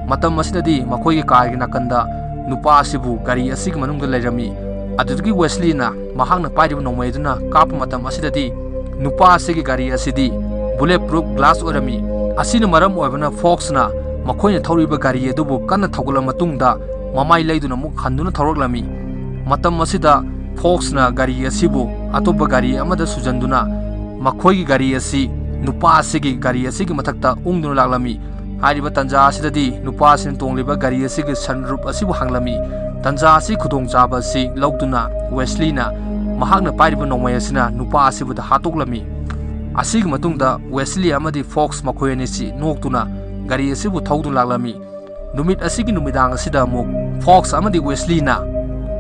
ꯃꯇꯝ ꯑꯁꯤꯗꯗꯤ ꯃꯈꯣꯏꯒꯤ ꯀꯥꯔꯒꯤ ꯅꯥꯀꯟꯗ ꯅꯨꯄꯥ ꯑꯁꯤꯕꯨ ꯒꯥꯔꯤ ꯑꯁꯤꯒꯤ ꯃꯅꯨꯡꯗ ꯂꯩꯔꯝꯃꯤ꯫ ꯑꯗꯨꯗꯒꯤ ꯋꯦꯁꯂꯤꯅ ꯃꯍꯥꯛꯅ ꯄꯥꯏꯔꯤꯕ ꯅꯣꯡꯃꯩ ꯑꯗꯨꯅ ꯀꯥꯞꯄ ꯃꯇꯝ ꯑꯁꯤꯗꯗꯤ ꯅꯨꯄꯥ ꯑꯁꯤꯒꯤ ꯒꯥꯔꯤ ꯑꯁꯤꯗꯤ bullet proof glass ꯑꯣꯏꯔꯝꯃꯤ꯫ ꯑꯁꯤꯅ ꯃꯔꯝ ꯑꯣꯏꯕꯅ ꯐꯣꯛꯁꯅ ꯃꯈꯣꯏꯅ ꯊꯧꯔꯤꯕ ꯒꯥꯔꯤ ꯑꯗꯨꯕꯨ ꯀꯟꯅ ꯊꯧꯒꯠꯂꯕ ꯃꯇꯨꯡꯗ ꯃꯃꯥꯏ ꯂꯩꯗꯨꯅ ꯑꯃꯨꯛ ꯍꯟꯗꯨꯅ ꯊꯧꯔꯛꯂꯝꯃꯤ꯫ ꯃꯇꯝ ꯑꯁꯤꯗ ꯐꯣꯛꯁꯅ ꯒꯥꯔꯤ ꯑꯁꯤꯕꯨ ꯑꯇꯣꯞꯄ ꯒꯥꯔꯤ ꯑꯃꯗ ꯁꯨꯖꯟꯗꯨꯅ ꯃꯈꯣꯏꯒꯤ ꯒꯥꯔꯤ ꯑꯁꯤ ꯅꯨꯄꯥ ꯑꯁꯤꯒꯤ ꯒꯥꯔꯤ ꯑꯁꯤꯒꯤ ꯃꯊꯛꯇ ꯎꯪꯗꯨꯅ ꯂꯥꯛꯂꯝꯃꯤ꯫ ꯍꯥꯏꯔꯤꯕ ꯇꯥꯟꯖꯥ ꯑꯁꯤꯗꯗꯤ ꯅꯨꯄꯥ ꯑꯁꯤꯅ ꯇꯣꯡꯂꯤꯕ ꯒꯥꯔꯤ ꯑꯁꯤꯒꯤ sunroof ꯑꯁꯤꯕꯨ ꯍꯥꯡꯂꯝꯃꯤ꯫ ꯇꯥꯟꯖꯥ ꯑꯁꯤ ꯈꯨꯗꯣꯡꯆꯥꯕ ꯑꯁꯤ ꯂꯧꯗꯨꯅ ꯋꯦꯁꯂꯤꯅ ꯃꯍꯥꯛꯅ ꯄꯥꯏꯔꯤꯕ ꯅꯣꯡꯃꯩ ꯑꯁꯤꯅ ꯅꯨꯄꯥ ꯑꯁꯤꯕꯨꯗ ꯍꯥꯠꯇꯣꯛꯂꯝꯃꯤ꯫ ꯑꯁꯤꯒꯤ ꯃꯇꯨꯡꯗ ꯋꯦꯁꯂꯤ ꯑꯃꯗꯤ ꯐꯣꯛꯁ ꯃꯈꯣꯏ ꯑꯅꯤꯁꯤ ꯅꯣꯛꯇꯨꯅ ꯒꯥꯔꯤ ꯑꯁꯤꯕꯨ ꯊꯧꯗꯨꯅ ꯂꯥꯛꯂꯝꯃꯤ꯫ ꯅꯨꯃꯤꯠ ꯑꯁꯤꯒꯤ ꯅꯨꯃꯤꯗꯥꯡ ꯑꯁꯤꯗ ꯑꯃꯨꯛ ꯐꯣꯛꯁ ꯑꯃꯗꯤ ꯋꯦꯁꯂꯤꯅ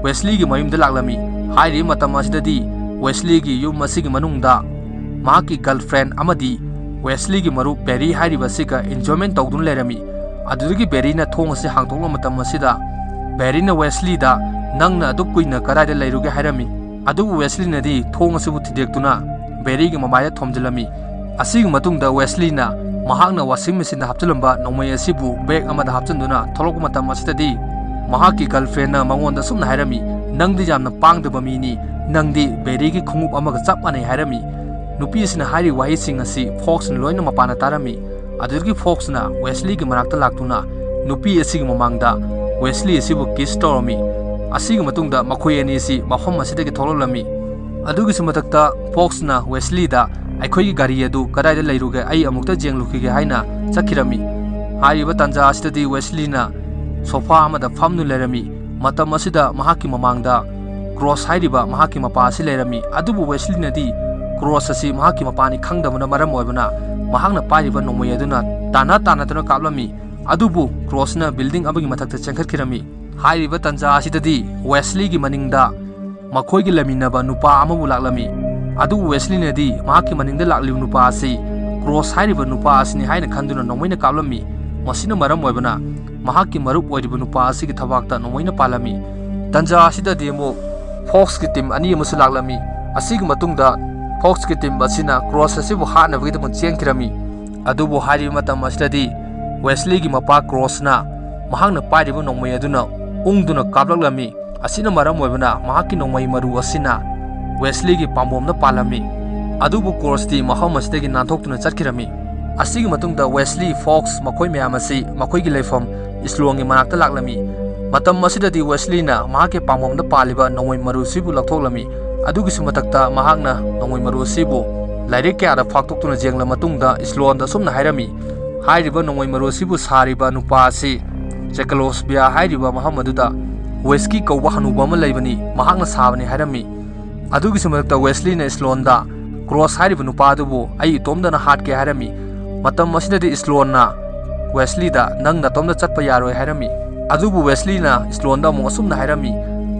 ꯋꯦꯁꯂꯤꯒꯤ ꯃꯌꯨꯝꯗ ꯂꯥꯛꯂꯝꯃꯤ꯫ ꯍꯥꯏꯔꯤꯕ ꯃꯇꯝ ꯑꯁꯤꯗꯗꯤ ꯋꯦꯁꯂꯤꯒꯤ ꯌꯨꯝ ꯑꯁꯤꯒꯤ ꯃꯅꯨꯡꯗ ꯃꯍꯥꯛꯀꯤ girlfriend ꯑꯃꯗꯤ ꯋꯦꯁꯂꯤꯒꯤ ꯃꯔꯨꯞ ꯕꯦꯔꯤ ꯍꯥꯏꯔꯤꯕ ꯑꯁꯤꯒ enjoyment ꯇꯧꯗꯨꯅ ꯂꯩꯔꯝꯃꯤ꯫ ꯑꯗꯨꯗꯒꯤ ꯕꯦꯔꯤꯅ ꯊꯣꯡ ꯑꯁꯤ ꯍꯥꯡꯗꯣꯛꯂꯕ ꯃꯇꯝ ꯑꯁꯤꯗ ꯕꯦꯔꯤꯅ ꯋꯦꯁꯂꯤꯗ, "ꯅꯪꯅ ꯑꯗꯨꯛ ꯀꯨꯏꯅ ꯀꯗꯥꯏꯗ ꯂꯩꯔꯨꯒꯦ?" ꯍꯥꯏꯔꯝꯃꯤ꯫ ꯑꯗꯨꯕꯨ ꯋꯦꯁꯂꯤꯅꯗꯤ ꯊꯣꯡ ꯑꯁꯤꯕꯨ ꯊꯤꯗꯦꯛꯇꯨꯅ ꯕꯦꯔꯤꯒꯤ ꯃꯃꯥꯏꯗ ꯊꯣꯝꯖꯤꯜꯂꯝꯃꯤ꯫ ꯑꯁꯤꯒꯤ ꯃꯇꯨꯡꯗ ꯋꯦꯁꯂꯤꯅ ꯃꯍꯥꯛꯅ washing machineꯗ ꯍꯥꯞꯆꯤꯜꯂꯝꯕ ꯅꯣꯡꯃꯩ ꯑꯁꯤꯕꯨ bag ꯑꯃꯗ ꯍꯥꯞꯆꯤꯟꯗꯨꯅ ꯊꯣꯛꯂꯛꯄ ꯃꯇꯝ ꯑꯁꯤꯗꯗꯤ ꯃꯍꯥꯛꯀꯤ girlfriendꯅ ꯃꯉꯣꯟꯗ ꯁꯨꯝꯅ ꯍꯥꯏꯔꯝꯃꯤ, "ꯅꯪꯗꯤ ꯌꯥꯝꯅ ꯄꯥꯡꯗꯕ ꯃꯤꯅꯤ, ꯅꯪꯗꯤ ꯕꯦꯔꯤꯒꯤ ꯈꯣꯡꯎꯞ ꯑꯃꯒ ꯆꯞ ꯃꯥꯟꯅꯩ" ꯍꯥꯏꯔꯝꯃꯤ꯫ ꯅꯨꯄꯤ ꯑꯁꯤꯅ ꯍꯥꯏꯔꯤꯕ ꯋꯥꯍꯩꯁꯤꯡ ꯑꯁꯤ ꯐꯣꯛꯁꯅ ꯂꯣꯏꯅ ꯃꯄꯥꯟꯗ ꯇꯥꯔꯝꯃꯤ꯫ ꯑꯗꯨꯗꯒꯤ ꯐꯣꯛꯁꯅ ꯋꯦꯁꯂꯤꯒꯤ ꯃꯅꯥꯛꯇ ꯂꯥꯛꯇꯨꯅ ꯅꯨꯄꯤ ꯑꯁꯤꯒꯤ ꯃꯃꯥꯡꯗ ꯋꯦꯁꯂꯤ ꯑꯁꯤꯕꯨ kiss ꯇꯧꯔꯝꯃꯤ꯫ ꯑꯁꯤꯒꯤ ꯃꯇꯨꯡꯗ ꯃꯈꯣꯏ ꯑꯅꯤ ꯑꯁꯤ ꯃꯐꯝ ꯑꯁꯤꯗꯒꯤ ꯊꯣꯛꯂꯛꯂꯝꯃꯤ꯫ ꯑꯗꯨꯒꯤꯁꯨ ꯃꯊꯛꯇ ꯐꯣꯛꯁꯅ ꯋꯦꯁꯂꯤꯗ, "ꯑꯩꯈꯣꯏꯒꯤ ꯒꯥꯔꯤ ꯑꯗꯨ ꯀꯗꯥꯏꯗ ꯂꯩꯔꯨꯒꯦ? ꯑꯩ ꯑꯃꯨꯛꯇ ꯌꯦꯡꯂꯨꯈꯤꯒꯦ" ꯍꯥꯏꯅ ꯆꯠꯈꯤꯔꯝꯃꯤ꯫ ꯍꯥꯏꯔꯤꯕ ꯇꯥꯟꯖꯥ ꯑꯁꯤꯗꯗꯤ ꯋꯦꯁꯂꯤꯅ sofa ꯑꯃꯗ ꯐꯝꯗꯨꯅ ꯂꯩꯔꯝꯃꯤ꯫ ꯃꯇꯝ ꯑꯁꯤꯗ ꯃꯍꯥꯛꯀꯤ ꯃꯃꯥꯡꯗ ꯀ꯭ꯔꯣꯁ ꯍꯥꯏꯔꯤꯕ ꯃꯍꯥꯛꯀꯤ ꯃꯄꯥ ꯑꯁꯤ ꯂꯩꯔꯝꯃꯤ꯫ ꯑꯗꯨꯕꯨ ꯋꯦꯁꯂꯤꯅꯗꯤ ꯀ꯭ꯔꯣꯁ ꯑꯁꯤ ꯃꯍꯥꯛꯀꯤ ꯃꯄꯥꯅꯤ ꯈꯪꯗꯕꯅ ꯃꯔꯝ ꯑꯣꯏꯕꯅ ꯃꯍꯥꯛꯅ ꯄꯥꯏꯔꯤꯕ ꯅꯣꯡꯃꯩ ꯑꯗꯨꯅ ꯇꯥꯟꯅ ꯇꯥꯟꯅꯗꯨꯅ ꯀꯥꯞꯂꯝꯃꯤ꯫ ꯑꯗꯨꯕꯨ ꯀ꯭ꯔꯣꯁꯅ building ꯑꯃꯒꯤ ꯃꯊꯛꯇ ꯆꯦꯟꯈꯠꯈꯤꯔꯝꯃꯤ꯫ ꯍꯥꯏꯔꯤꯕ ꯇꯥꯟꯖꯥ ꯑꯁꯤꯗꯗꯤ ꯋꯦꯁꯂꯤꯒꯤ ꯃꯅꯤꯡꯗ ꯃꯈꯣꯏꯒꯤ ꯂꯩꯃꯤꯟꯅꯕ ꯅꯨꯄꯥ ꯑꯃꯕꯨ ꯂꯥꯛꯂꯝꯃꯤ꯫ ꯑꯗꯨꯕꯨ ꯋꯦꯁꯂꯤꯅꯗꯤ ꯃꯍꯥꯛꯀꯤ ꯃꯅꯤꯡꯗ ꯂꯥꯛꯂꯤꯕ ꯅꯨꯄꯥ ꯑꯁꯤ ꯀ꯭ꯔꯣꯁ ꯍꯥꯏꯔꯤꯕ ꯅꯨꯄꯥ ꯑꯁꯤꯅꯤ ꯍꯥꯏꯅ ꯈꯟꯗꯨꯅ ꯅꯣꯡꯃꯩꯅ ꯀꯥꯞꯂꯝꯃꯤ꯫ ꯃꯁꯤꯅ ꯃꯔꯝ ꯑꯣꯏꯕꯅ ꯃꯍꯥꯛꯀꯤ ꯃꯔꯨꯞ ꯑꯣꯏꯔꯤꯕ ꯅꯨꯄꯥ ꯑꯁꯤꯒꯤ ꯊꯕꯥꯛꯇ ꯅꯣꯡꯃꯩꯅ ꯄꯥꯜꯂꯝꯃꯤ꯫ ꯇꯥꯟꯖꯥ ꯑꯁꯤꯗꯗꯤ ꯑꯃꯨꯛ ꯐꯣꯛꯁꯀꯤ team ꯑꯅꯤ ꯑꯃꯁꯨ ꯂꯥꯛꯂꯝꯃꯤ꯫ ꯑꯁꯤꯒꯤ ꯃꯇꯨꯡꯗ ꯐꯣꯛꯁꯀꯤ team ꯑꯁꯤꯅ ꯀ꯭ꯔꯣꯁ ꯑꯁꯤꯕꯨ ꯍꯥꯠꯅꯕꯒꯤꯗꯃꯛ ꯆꯦꯟꯈꯤꯔꯝꯃꯤ꯫ ꯑꯗꯨꯕꯨ ꯍꯥꯏꯔꯤꯕ ꯃꯇꯝ ꯑꯁꯤꯗꯗꯤ ꯋꯦꯁꯂꯤꯒꯤ ꯃꯄꯥ ꯀ꯭ꯔꯣꯁꯅ ꯃꯍꯥꯛꯅ ꯄꯥꯏꯔꯤꯕ ꯅꯣꯡꯃꯩ ꯑꯗꯨꯅ ꯎꯪꯗꯨꯅ ꯀꯥꯞꯂꯛꯂꯝꯃꯤ꯫ ꯑꯁꯤꯅ ꯃꯔꯝ ꯑꯣꯏꯕꯅ ꯃꯍꯥꯛꯀꯤ ꯅꯣꯡꯃꯩ ꯃꯔꯨ ꯑꯁꯤꯅ ꯋꯦꯁꯂꯤꯒꯤ ꯄꯥꯝꯕꯣꯝꯗ ꯄꯥꯜꯂꯝꯃꯤ꯫ ꯑꯗꯨꯕꯨ ꯀ꯭ꯔꯣꯁꯇꯤ ꯃꯐꯝ ꯑꯁꯤꯗꯒꯤ ꯅꯥꯟꯊꯣꯛꯇꯨꯅ ꯆꯠꯈꯤꯔꯝꯃꯤ꯫ ꯑꯁꯤꯒꯤ ꯃꯇꯨꯡꯗ ꯋꯦꯁꯂꯤ, ꯐꯣꯛꯁ ꯃꯈꯣꯏ ꯃꯌꯥꯝ ꯑꯁꯤ ꯃꯈꯣꯏꯒꯤ ꯂꯩꯐꯝ ꯏꯁꯂꯣꯡꯒꯤ ꯃꯅꯥꯛꯇ ꯂꯥꯛꯂꯝꯃꯤ꯫ ꯃꯇꯝ ꯑꯁꯤꯗꯗꯤ ꯋꯦꯁꯂꯤꯅ ꯃꯍꯥꯛꯀꯤ ꯄꯥꯝꯕꯣꯝꯗ ꯄꯥꯜꯂꯤꯕ ꯅꯣꯡꯃꯩ ꯃꯔꯨꯁꯤꯕꯨ ꯂꯧꯊꯣꯛꯂꯝꯃꯤ꯫ ꯑꯗꯨꯒꯤꯁꯨ ꯃꯊꯛꯇ ꯃꯍꯥꯛꯅ ꯅꯣꯡꯃꯩ ꯃꯔꯨ ꯑꯁꯤꯕꯨ ꯂꯥꯏꯔꯤꯛ ꯀꯌꯥꯗ ꯐꯥꯛꯇꯣꯛꯇꯨꯅ ꯌꯦꯡꯂ ꯃꯇꯨꯡꯗ ꯏꯁꯂꯣꯟꯗ ꯑꯁꯨꯝꯅ ꯍꯥꯏꯔꯝꯃꯤ, ꯍꯥꯏꯔꯤꯕ ꯅꯣꯡꯃꯩ ꯃꯔꯨ ꯑꯁꯤꯕꯨ ꯁꯥꯔꯤꯕ ꯅꯨꯄꯥ ꯑꯁꯤ ꯆꯦꯀꯂꯣꯁꯕꯤꯌꯥ ꯍꯥꯏꯔꯤꯕ ꯃꯐꯝ ꯑꯗꯨꯗ ꯋꯦꯁꯀꯤ ꯀꯧꯕ ꯍꯅꯨꯕ ꯑꯃ ꯂꯩꯕꯅꯤ, ꯃꯍꯥꯛꯅ ꯁꯥꯕꯅꯤ ꯍꯥꯏꯔꯝꯃꯤ꯫ ꯑꯗꯨꯒꯤꯁꯨ ꯃꯊꯛꯇ ꯋꯦꯁꯂꯤꯅ ꯏꯁꯂꯣꯟꯗ ꯀ꯭ꯔꯣꯁ ꯍꯥꯏꯔꯤꯕ ꯅꯨꯄꯥ ꯑꯗꯨꯕꯨ ꯑꯩ ꯏꯇꯣꯝꯗꯅ ꯍꯥꯠꯀꯦ ꯍꯥꯏꯔꯝꯃꯤ꯫ ꯃꯇꯝ ꯑꯁꯤꯗꯗꯤ ꯏꯁꯂꯣꯟꯅ ꯋꯦꯁꯂꯤꯗ ꯅꯪ ꯅꯇꯣꯝꯗ ꯆꯠꯄ ꯌꯥꯔꯣꯏ ꯍꯥꯏꯔꯝꯃꯤ꯫ ꯑꯗꯨꯕꯨ ꯋꯦꯁꯂꯤꯅ ꯏꯁꯂꯣꯟꯗ ꯑꯃꯨꯛ ꯑꯁꯨꯝꯅ ꯍꯥꯏꯔꯝꯃꯤ,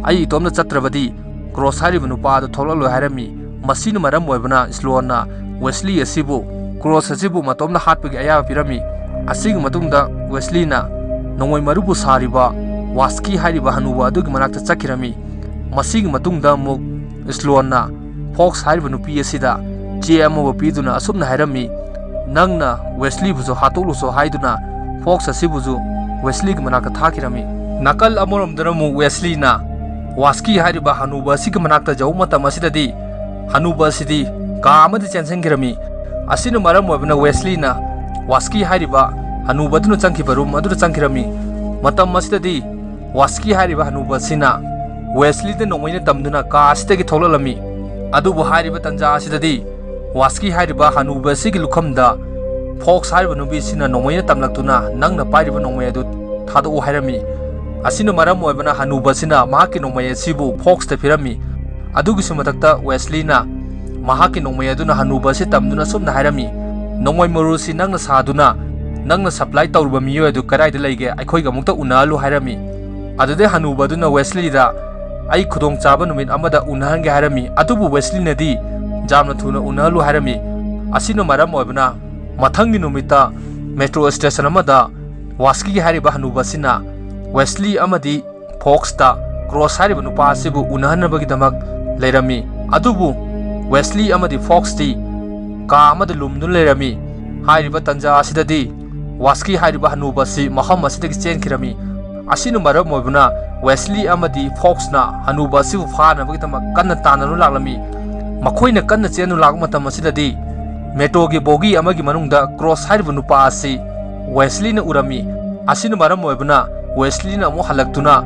ꯑꯩ ꯏꯇꯣꯝꯗ ꯆꯠꯇ꯭ꯔꯕꯗꯤ ꯀ꯭ꯔꯣꯁ ꯍꯥꯏꯔꯤꯕ ꯅꯨꯄꯥ ꯑꯗꯨ ꯊꯣꯛꯂꯛꯂꯣꯏ ꯍꯥꯏꯔꯝꯃꯤ꯫ ꯃꯁꯤꯅ ꯃꯔꯝ ꯑꯣꯏꯕꯅ ꯏꯁꯂꯣꯟꯅ ꯋꯦꯁꯂꯤ ꯑꯁꯤꯕꯨ ꯀ꯭ꯔꯣꯁ ꯑꯁꯤꯕꯨ ꯃꯇꯣꯝꯗ ꯍꯥꯠꯄꯒꯤ ꯑꯌꯥꯕ ꯄꯤꯔꯝꯃꯤ꯫ ꯑꯁꯤꯒꯤ ꯃꯇꯨꯡꯗ ꯋꯦꯁꯂꯤꯅ ꯅꯣꯡꯃꯩ ꯃꯔꯨꯕꯨ ꯁꯥꯔꯤꯕ ꯋꯥꯁꯀꯤ ꯍꯥꯏꯔꯤꯕ ꯍꯅꯨꯕ ꯑꯗꯨꯒꯤ ꯃꯅꯥꯛꯇ ꯆꯠꯈꯤꯔꯝꯃꯤ꯫ ꯃꯁꯤꯒꯤ ꯃꯇꯨꯡꯗ ꯑꯃꯨꯛ ꯏꯁꯂꯣꯟꯅ ꯐꯣꯛꯁ ꯍꯥꯏꯔꯤꯕ ꯅꯨꯄꯤ ꯑꯁꯤꯗ ꯆꯦ ꯑꯃꯕꯨ ꯄꯤꯗꯨꯅ ꯑꯁꯨꯝꯅ ꯍꯥꯏꯔꯝꯃꯤ, ꯅꯪꯅ ꯋꯦꯁꯂꯤꯕꯨꯁꯨ ꯍꯥꯠꯇꯣꯛꯂꯨꯁꯨ ꯍꯥꯏꯗꯨꯅ ꯐꯣꯛꯁ ꯑꯁꯤꯕꯨꯁꯨ ꯋꯦꯁꯂꯤꯒꯤ ꯃꯅꯥꯛꯇ ꯊꯥꯈꯤꯔꯝꯃꯤ꯫ ꯅꯥꯀꯜ ꯑꯃꯔꯣꯝꯗꯅ ꯑꯃꯨꯛ ꯋꯦꯁꯂꯤꯅ ꯋꯥꯁꯀꯤ ꯍꯥꯏꯔꯤꯕ ꯍꯅꯨꯕ ꯑꯁꯤꯒꯤ ꯃꯅꯥꯛꯇ ꯌꯧꯕ ꯃꯇꯝ ꯑꯁꯤꯗꯗꯤ ꯍꯅꯨꯕ ꯑꯁꯤꯗꯤ ꯀꯥ ꯑꯃꯗ ꯆꯦꯟꯁꯤꯟꯈꯤꯔꯝꯃꯤ꯫ ꯑꯁꯤꯅ ꯃꯔꯝ ꯑꯣꯏꯕꯅ ꯋꯦꯁꯂꯤꯅ ꯋꯥꯁꯀꯤ ꯍꯥꯏꯔꯤꯕ ꯍꯅꯨꯕ ꯑꯗꯨꯅ ꯆꯪꯈꯤꯕ ꯔꯨꯝ ꯑꯗꯨꯗ ꯆꯪꯈꯤꯔꯝꯃꯤ꯫ ꯃꯇꯝ ꯑꯁꯤꯗꯗꯤ ꯋꯥꯁꯀꯤ ꯍꯥꯏꯔꯤꯕ ꯍꯅꯨꯕ ꯑꯁꯤꯅ ꯋꯦꯁꯂꯤꯗ ꯅꯣꯡꯃꯩꯅ ꯇꯝꯗꯨꯅ ꯀꯥ ꯑꯁꯤꯗꯒꯤ ꯊꯣꯛꯂꯛꯂꯝꯃꯤ꯫ ꯑꯗꯨꯕꯨ ꯍꯥꯏꯔꯤꯕ ꯇꯥꯟꯖꯥ ꯑꯁꯤꯗꯗꯤ ꯋꯥꯁꯀꯤ ꯍꯥꯏꯔꯤꯕ ꯍꯅꯨꯕ ꯑꯁꯤꯒꯤ ꯂꯨꯈꯝꯗ ꯐꯣꯛꯁ ꯍꯥꯏꯔꯤꯕ ꯅꯨꯄꯤꯁꯤꯅ ꯅꯣꯡꯃꯩꯅ ꯇꯝꯂꯛꯇꯨꯅ ꯅꯪꯅ ꯄꯥꯏꯔꯤꯕ ꯅꯣꯡꯃꯩ ꯑꯗꯨ ꯊꯥꯗꯣꯛꯎ ꯍꯥꯏꯔꯝꯃꯤ꯫ ꯑꯁꯤꯅ ꯃꯔꯝ ꯑꯣꯏꯕꯅ ꯍꯅꯨꯕ ꯑꯁꯤꯅ ꯃꯍꯥꯛꯀꯤ ꯅꯣꯡꯃꯩ ꯑꯁꯤꯕꯨ ꯐꯣꯛꯁꯇ ꯄꯤꯔꯝꯃꯤ꯫ ꯑꯗꯨꯒꯤꯁꯨ ꯃꯊꯛꯇ ꯋꯦꯁꯂꯤꯅ ꯃꯍꯥꯛꯀꯤ ꯅꯣꯡꯃꯩ ꯑꯗꯨꯅ ꯍꯅꯨꯕ ꯑꯁꯤ ꯇꯝꯗꯨꯅ ꯑꯁꯨꯝꯅ ꯍꯥꯏꯔꯝꯃꯤ, ꯅꯣꯡꯃꯩ ꯃꯔꯨ ꯑꯁꯤ ꯅꯪꯅ ꯁꯥꯗꯨꯅ ꯅꯪꯅ ꯁꯄ꯭ꯂꯥꯏ ꯇꯧꯔꯨꯕ ꯃꯤꯑꯣꯏ ꯑꯗꯨ ꯀꯗꯥꯏꯗ ꯂꯩꯒꯦ? ꯑꯩꯈꯣꯏꯒ ꯑꯃꯨꯛꯇ ꯎꯅꯍꯜꯂꯨ ꯍꯥꯏꯔꯝꯃꯤ꯫ ꯑꯗꯨꯗꯩ ꯍꯅꯨꯕ ꯑꯗꯨꯅ ꯋꯦꯁꯂꯤꯗ ꯑꯩ ꯈꯨꯗꯣꯡꯆꯥꯕ ꯅꯨꯃꯤꯠ ꯑꯃꯗ ꯎꯅꯍꯟꯒꯦ ꯍꯥꯏꯔꯝꯃꯤ꯫ ꯑꯗꯨꯕꯨ ꯋꯦꯁꯂꯤꯅꯗꯤ ꯌꯥꯝꯅ ꯊꯨꯅ ꯎꯅꯍꯜꯂꯨ ꯍꯥꯏꯔꯝꯃꯤ꯫ ꯑꯁꯤꯅ ꯃꯔꯝ ꯑꯣꯏꯕꯅ ꯃꯊꯪꯒꯤ ꯅꯨꯃꯤꯠꯇ ꯃꯦꯇ꯭ꯔꯣ ꯁ꯭ꯇꯦꯁꯟ ꯑꯃꯗ ꯋꯥꯁꯀꯤ ꯍꯥꯏꯔꯤꯕ ꯍꯅꯨꯕ ꯑꯁꯤꯅ ꯋꯦꯁꯂꯤ ꯑꯃꯗꯤ ꯐꯣꯛꯁꯇ ꯀ꯭ꯔꯣꯁ ꯍꯥꯏꯔꯤꯕ ꯅꯨꯄꯥ ꯑꯁꯤꯕꯨ ꯎꯅꯍꯟꯅꯕꯒꯤꯗꯃꯛ ꯂꯩꯔꯝꯃꯤ꯫ ꯑꯗꯨꯕꯨ ꯋꯦꯁꯂꯤ ꯑꯃꯗꯤ ꯐꯣꯛꯁꯇꯤ ꯀꯥ ꯑꯃꯗ ꯂꯨꯝꯗꯨꯅ ꯂꯩꯔꯝꯃꯤ꯫ ꯍꯥꯏꯔꯤꯕ ꯇꯥꯟꯖꯥ ꯑꯁꯤꯗꯗꯤ ꯋꯥꯁꯀꯤ ꯍꯥꯏꯔꯤꯕ ꯍꯅꯨꯕ ꯑꯁꯤ ꯃꯐꯝ ꯑꯁꯤꯗꯒꯤ ꯆꯦꯟꯈꯤꯔꯝꯃꯤ꯫ ꯑꯁꯤꯅ ꯃꯔꯝ ꯑꯣꯏꯕꯅ ꯋꯦꯁꯂꯤ ꯑꯃꯗꯤ ꯐꯣꯛꯁꯅ ꯍꯅꯨꯕ ꯑꯁꯤꯕꯨ ꯐꯥꯅꯕꯒꯤꯗꯃꯛ ꯀꯟꯅ ꯇꯥꯟꯅꯗꯨꯅ ꯂꯥꯛꯂꯝꯃꯤ꯫ ꯃꯈꯣꯏꯅ ꯀꯟꯅ ꯆꯦꯟꯗꯨꯅ ꯂꯥꯛꯄ ꯃꯇꯝ ꯑꯁꯤꯗꯗꯤ ꯃꯦꯇ꯭ꯔꯣꯒꯤ ꯕꯣꯒꯤ ꯑꯃꯒꯤ ꯃꯅꯨꯡꯗ ꯀ꯭ꯔꯣꯁ ꯍꯥꯏꯔꯤꯕ ꯅꯨꯄꯥ ꯑꯁꯤ ꯋꯦꯁꯂꯤꯅ ꯎꯔꯝꯃꯤ꯫ ꯑꯁꯤꯅ ꯃꯔꯝ ꯑꯣꯏꯕꯅ ꯋꯦꯁꯂꯤꯅ ꯑꯃꯨꯛ ꯍꯜꯂꯛꯇꯨꯅ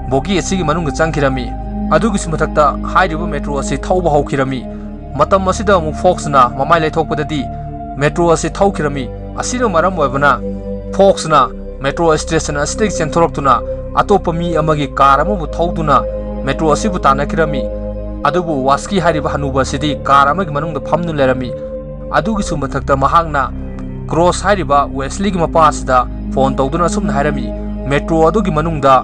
ꯕꯣꯒꯤ ꯑꯁꯤꯒꯤ ꯃꯅꯨꯡꯗ ꯆꯪꯈꯤꯔꯝꯃꯤ꯫ ꯑꯗꯨꯒꯤꯁꯨ ꯃꯊꯛꯇ ꯍꯥꯏꯔꯤꯕ ꯃꯦꯇ꯭ꯔꯣ ꯑꯁꯤ ꯊꯧꯕ ꯍꯧꯈꯤꯔꯝꯃꯤ꯫ ꯃꯇꯝ ꯑꯁꯤꯗ ꯑꯃꯨꯛ ꯐꯣꯛꯁꯅ ꯃꯃꯥꯏ ꯂꯩꯊꯣꯛꯄꯗꯗꯤ ꯃꯦꯇ꯭ꯔꯣ ꯑꯁꯤ ꯊꯧꯈꯤꯔꯝꯃꯤ꯫ ꯑꯁꯤꯅ ꯃꯔꯝ ꯑꯣꯏꯕꯅ ꯐꯣꯛꯁꯅ ꯃꯦꯇ꯭ꯔꯣ ꯁ꯭ꯇꯦꯁꯟ ꯑꯁꯤꯗꯒꯤ ꯆꯦꯟꯊꯣꯔꯛꯇꯨꯅ ꯑꯇꯣꯞꯄ ꯃꯤ ꯑꯃꯒꯤ ꯀꯥꯔ ꯑꯃꯕꯨ ꯊꯧꯗꯨꯅ ꯃꯦꯇ꯭ꯔꯣ ꯑꯁꯤꯕꯨ ꯇꯥꯟꯅꯈꯤꯔꯝꯃꯤ꯫ ꯑꯗꯨꯕꯨ ꯋꯥꯁꯀꯤ ꯍꯥꯏꯔꯤꯕ ꯍꯅꯨꯕ ꯑꯁꯤꯗꯤ ꯀꯥꯔ ꯑꯃꯒꯤ ꯃꯅꯨꯡꯗ ꯐꯝꯗꯨꯅ ꯂꯩꯔꯝꯃꯤ꯫ ꯑꯗꯨꯒꯤꯁꯨ ꯃꯊꯛꯇ ꯃꯍꯥꯛꯅ ꯀ꯭ꯔꯣꯁ ꯍꯥꯏꯔꯤꯕ ꯋꯦꯁꯂꯤꯒꯤ ꯃꯄꯥ ꯑꯁꯤꯗ ꯐꯣꯟ ꯇꯧꯗꯨꯅ ꯑꯁꯨꯝꯅ ꯍꯥꯏꯔꯝꯃꯤ, "ꯃꯦꯇ꯭ꯔꯣ ꯑꯗꯨꯒꯤ ꯃꯅꯨꯡꯗ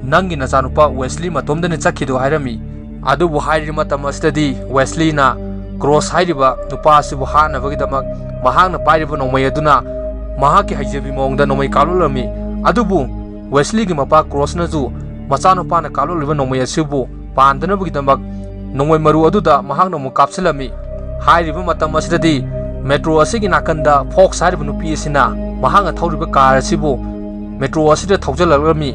ꯅꯪꯒꯤ ꯅꯆꯥꯅꯨꯄꯥ ꯋꯦꯁꯂꯤ ꯃꯇꯣꯝꯗꯅꯤ ꯆꯠꯈꯤꯗꯣ" ꯍꯥꯏꯔꯝꯃꯤ꯫ ꯑꯗꯨꯕꯨ ꯍꯥꯏꯔꯤꯕ ꯃꯇꯝ ꯑꯁꯤꯗꯗꯤ ꯋꯦꯁꯂꯤꯅ ꯀ꯭ꯔꯣꯁ ꯍꯥꯏꯔꯤꯕ ꯅꯨꯄꯥ ꯑꯁꯤꯕꯨ ꯍꯥꯠꯅꯕꯒꯤꯗꯃꯛ ꯃꯍꯥꯛꯅ ꯄꯥꯏꯔꯤꯕ ꯅꯣꯡꯃꯩ ꯑꯗꯨꯅ ꯃꯍꯥꯛꯀꯤ ꯍꯩꯖꯕꯤ ꯃꯑꯣꯡꯗ ꯅꯣꯡꯃꯩ ꯀꯥꯞꯂꯛꯂꯝꯃꯤ꯫ ꯑꯗꯨꯕꯨ ꯋꯦꯁꯂꯤꯒꯤ ꯃꯄꯥ ꯀ꯭ꯔꯣꯁꯅꯁꯨ ꯃꯆꯥꯅꯨꯄꯥꯅ ꯀꯥꯞꯂꯛꯂꯤꯕ ꯅꯣꯡꯃꯩ ꯑꯁꯤꯕꯨ ꯄꯥꯟꯗꯅꯕꯒꯤꯗꯃꯛ ꯅꯣꯡꯃꯩ ꯃꯔꯨ ꯑꯗꯨꯗ ꯃꯍꯥꯛꯅ ꯑꯃꯨꯛ ꯀꯥꯞꯁꯤꯜꯂꯝꯃꯤ꯫ ꯍꯥꯏꯔꯤꯕ ꯃꯇꯝ ꯑꯁꯤꯗꯗꯤ ꯃꯦꯇ꯭ꯔꯣ ꯑꯁꯤꯒꯤ ꯅꯥꯀꯟꯗ ꯐꯣꯛꯁ ꯍꯥꯏꯔꯤꯕ ꯅꯨꯄꯤ ꯑꯁꯤꯅ ꯃꯍꯥꯛꯅ ꯊꯧꯔꯤꯕ ꯀꯥꯔ ꯑꯁꯤꯕꯨ ꯃꯦꯇ꯭ꯔꯣ ꯑꯁꯤꯗ ꯊꯧꯖꯤꯜꯂꯛꯂꯝꯃꯤ꯫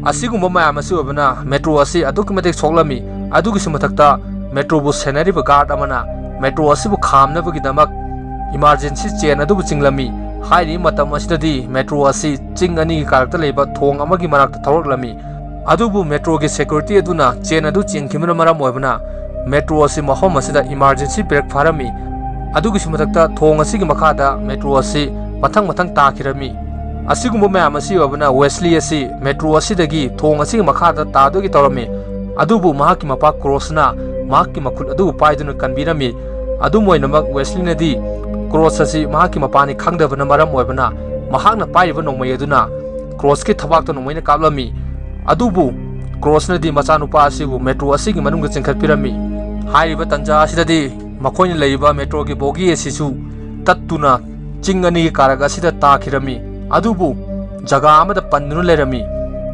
ꯑꯁꯤꯒꯨꯝꯕ ꯃꯌꯥꯝ ꯑꯁꯤ ꯑꯣꯏꯕꯅ ꯃꯦꯇ꯭ꯔꯣ ꯑꯁꯤ ꯑꯗꯨꯛꯀꯤ ꯃꯇꯤꯛ ꯁꯣꯛꯂꯝꯃꯤ꯫ ꯑꯗꯨꯒꯤꯁꯨ ꯃꯊꯛꯇ ꯃꯦꯇ꯭ꯔꯣꯕꯨ ꯁꯦꯟꯅꯔꯤꯕ ꯒꯥꯔꯗ ꯑꯃꯅ ꯃꯦꯇ꯭ꯔꯣ ꯑꯁꯤꯕꯨ ꯈꯥꯝꯅꯕꯒꯤꯗꯃꯛ ꯏꯃꯥꯔꯖꯦꯟꯁꯤ ꯆꯦꯟ ꯑꯗꯨꯕꯨ ꯆꯤꯡꯂꯝꯃꯤ꯫ ꯍꯥꯏꯔꯤꯕ ꯃꯇꯝ ꯑꯁꯤꯗꯗꯤ ꯃꯦꯇ꯭ꯔꯣ ꯑꯁꯤ ꯆꯤꯡ ꯑꯅꯤꯒꯤ ꯀꯥꯔꯛꯇ ꯂꯩꯕ ꯊꯣꯡ ꯑꯃꯒꯤ ꯃꯅꯥꯛꯇ ꯊꯧꯔꯛꯂꯝꯃꯤ꯫ ꯑꯗꯨꯕꯨ ꯃꯦꯇ꯭ꯔꯣꯒꯤ ꯁꯦꯀ꯭ꯌꯨꯔꯤꯇꯤ ꯑꯗꯨꯅ ꯆꯦꯟ ꯑꯗꯨ ꯆꯤꯡꯈꯤꯕꯅ ꯃꯔꯝ ꯑꯣꯏꯕꯅ ꯃꯦꯇ꯭ꯔꯣ ꯑꯁꯤ ꯃꯐꯝ ꯑꯁꯤꯗ ꯏꯃꯥꯔꯖꯦꯟꯁꯤ ꯕ꯭ꯔꯦꯛ ꯐꯥꯔꯝꯃꯤ꯫ ꯑꯗꯨꯒꯤꯁꯨ ꯃꯊꯛꯇ ꯊꯣꯡ ꯑꯁꯤꯒꯤ ꯃꯈꯥꯗ ꯃꯦꯇ꯭ꯔꯣ ꯑꯁꯤ ꯃꯊꯪ ꯃꯊꯪ ꯇꯥꯈꯤꯔꯝꯃꯤ꯫ ꯑꯁꯤꯒꯨꯝꯕ ꯃꯌꯥꯝ ꯑꯁꯤ ꯑꯣꯏꯕꯅ ꯋꯦꯁꯂꯤ ꯑꯁꯤ ꯃꯦꯇ꯭ꯔꯣ ꯑꯁꯤꯗꯒꯤ ꯊꯣꯡ ꯑꯁꯤꯒꯤ ꯃꯈꯥꯗ ꯇꯥꯗꯣꯏꯒꯤ ꯇꯧꯔꯝꯃꯤ꯫ ꯑꯗꯨꯕꯨ ꯃꯍꯥꯛꯀꯤ ꯃꯄꯥ ꯀ꯭ꯔꯣꯁꯅ ꯃꯍꯥꯛꯀꯤ ꯃꯈꯨꯠ ꯑꯗꯨꯕꯨ ꯄꯥꯏꯗꯨꯅ ꯀꯟꯕꯤꯔꯝꯃꯤ꯫ ꯑꯗꯨꯝ ꯑꯣꯏꯅꯃꯛ ꯋꯦꯁꯂꯤꯅꯗꯤ ꯀ꯭ꯔꯣꯁ ꯑꯁꯤ ꯃꯍꯥꯛꯀꯤ ꯃꯄꯥꯅꯤ ꯈꯪꯗꯕꯅ ꯃꯔꯝ ꯑꯣꯏꯕꯅ ꯃꯍꯥꯛꯅ ꯄꯥꯏꯔꯤꯕ ꯅꯣꯡꯃꯩ ꯑꯗꯨꯅ ꯀ꯭ꯔꯣꯁꯀꯤ ꯊꯕꯥꯛꯇ ꯅꯣꯡꯃꯩꯅ ꯀꯥꯞꯂꯝꯃꯤ꯫ ꯑꯗꯨꯕꯨ ꯀ꯭ꯔꯣꯁꯅꯗꯤ ꯃꯆꯥꯅꯨꯄꯥ ꯑꯁꯤꯕꯨ ꯃꯦꯇ꯭ꯔꯣ ꯑꯁꯤꯒꯤ ꯃꯅꯨꯡꯗ ꯆꯤꯡꯈꯠꯄꯤꯔꯝꯃꯤ꯫ ꯍꯥꯏꯔꯤꯕ ꯇꯥꯟꯖꯥ ꯑꯁꯤꯗꯗꯤ ꯃꯈꯣꯏꯅ ꯂꯩꯔꯤꯕ ꯃꯦꯇ꯭ꯔꯣꯒꯤ ꯕꯣꯒꯤ ꯑꯁꯤꯁꯨ ꯇꯠꯇꯨꯅ ꯆꯤꯡ ꯑꯅꯤꯒꯤ ꯀꯥꯔꯛ ꯑꯁꯤꯗ ꯇꯥꯈꯤꯔꯝꯃꯤ꯫ ꯑꯗꯨꯕꯨ ꯖꯒꯥ ꯑꯃꯗ ꯄꯟꯗꯨꯅ ꯂꯩꯔꯝꯃꯤ꯫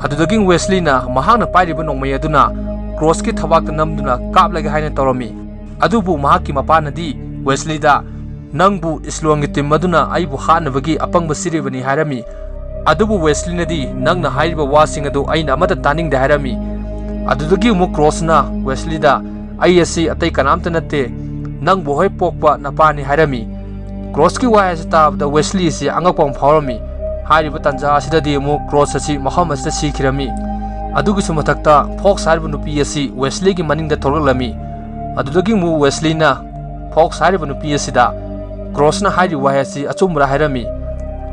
ꯑꯗꯨꯗꯒꯤ ꯋꯦꯁꯂꯤꯅ ꯃꯍꯥꯛꯅ ꯄꯥꯏꯔꯤꯕ ꯅꯣꯡꯃꯩ ꯑꯗꯨꯅ ꯀ꯭ꯔꯣꯁꯀꯤ ꯊꯕꯥꯛꯇ ꯅꯝꯗꯨꯅ ꯀꯥꯞꯂꯒꯦ ꯍꯥꯏꯅ ꯇꯧꯔꯝꯃꯤ꯫ ꯑꯗꯨꯕꯨ ꯃꯍꯥꯛꯀꯤ ꯃꯄꯥꯅꯗꯤ ꯋꯦꯁꯂꯤꯗ, "ꯅꯪꯕꯨ ꯏꯁꯂꯣꯟꯒꯤ ꯇꯤꯝ ꯑꯗꯨꯅ ꯑꯩꯕꯨ ꯍꯥꯠꯅꯕꯒꯤ ꯑꯄꯪꯕ ꯁꯤꯔꯤꯕꯅꯤ" ꯍꯥꯏꯔꯝꯃꯤ꯫ ꯑꯗꯨꯕꯨ ꯋꯦꯁꯂꯤꯅꯗꯤ, "ꯅꯪꯅ ꯍꯥꯏꯔꯤꯕ ꯋꯥꯁꯤꯡ ꯑꯗꯨ ꯑꯩꯅ ꯑꯃꯠꯇ ꯇꯥꯅꯤꯡꯗꯦ" ꯍꯥꯏꯔꯝꯃꯤ꯫ ꯑꯗꯨꯗꯒꯤ ꯑꯃꯨꯛ ꯀ꯭ꯔꯣꯁꯅ ꯋꯦꯁꯂꯤꯗ, "ꯑꯩ ꯑꯁꯤ ꯑꯇꯩ ꯀꯅꯥꯝꯇ ꯅꯠꯇꯦ, ꯅꯪꯕꯨ ꯍꯦꯛ ꯄꯣꯛꯄ ꯅꯄꯥꯅꯤ" ꯍꯥꯏꯔꯝꯃꯤ꯫ ꯀ꯭ꯔꯣꯁꯀꯤ ꯋꯥꯍꯩ ꯑꯁꯤ ꯇꯥꯕꯗ ꯋꯦꯁꯂꯤ ꯑꯁꯤ ꯑꯉꯛꯄ ꯑꯃ ꯐꯥꯎꯔꯝꯃꯤ꯫ ꯍꯥꯏꯔꯤꯕ ꯇꯥꯟꯖꯥ ꯑꯁꯤꯗꯗꯤ ꯑꯃꯨꯛ ꯀ꯭ꯔꯣꯁ ꯑꯁꯤ ꯃꯐꯝ ꯑꯁꯤꯗ ꯁꯤꯈꯤꯔꯝꯃꯤ꯫ ꯑꯗꯨꯒꯤꯁꯨ ꯃꯊꯛꯇ ꯐꯣꯛꯁ ꯍꯥꯏꯔꯤꯕ ꯅꯨꯄꯤ ꯑꯁꯤ ꯋꯦꯁꯂꯤꯒꯤ ꯃꯅꯤꯡꯗ ꯊꯣꯛꯂꯛꯂꯝꯃꯤ꯫ ꯑꯗꯨꯗꯒꯤ ꯑꯃꯨꯛ ꯋꯦꯁꯂꯤꯅ ꯐꯣꯛꯁ ꯍꯥꯏꯔꯤꯕ ꯅꯨꯄꯤ ꯑꯁꯤꯗ ꯀ꯭ꯔꯣꯁꯅ ꯍꯥꯏꯔꯤꯕ ꯋꯥꯍꯩ ꯑꯁꯤ ꯑꯆꯨꯝꯕ꯭ꯔꯥ ꯍꯥꯏꯔꯝꯃꯤ꯫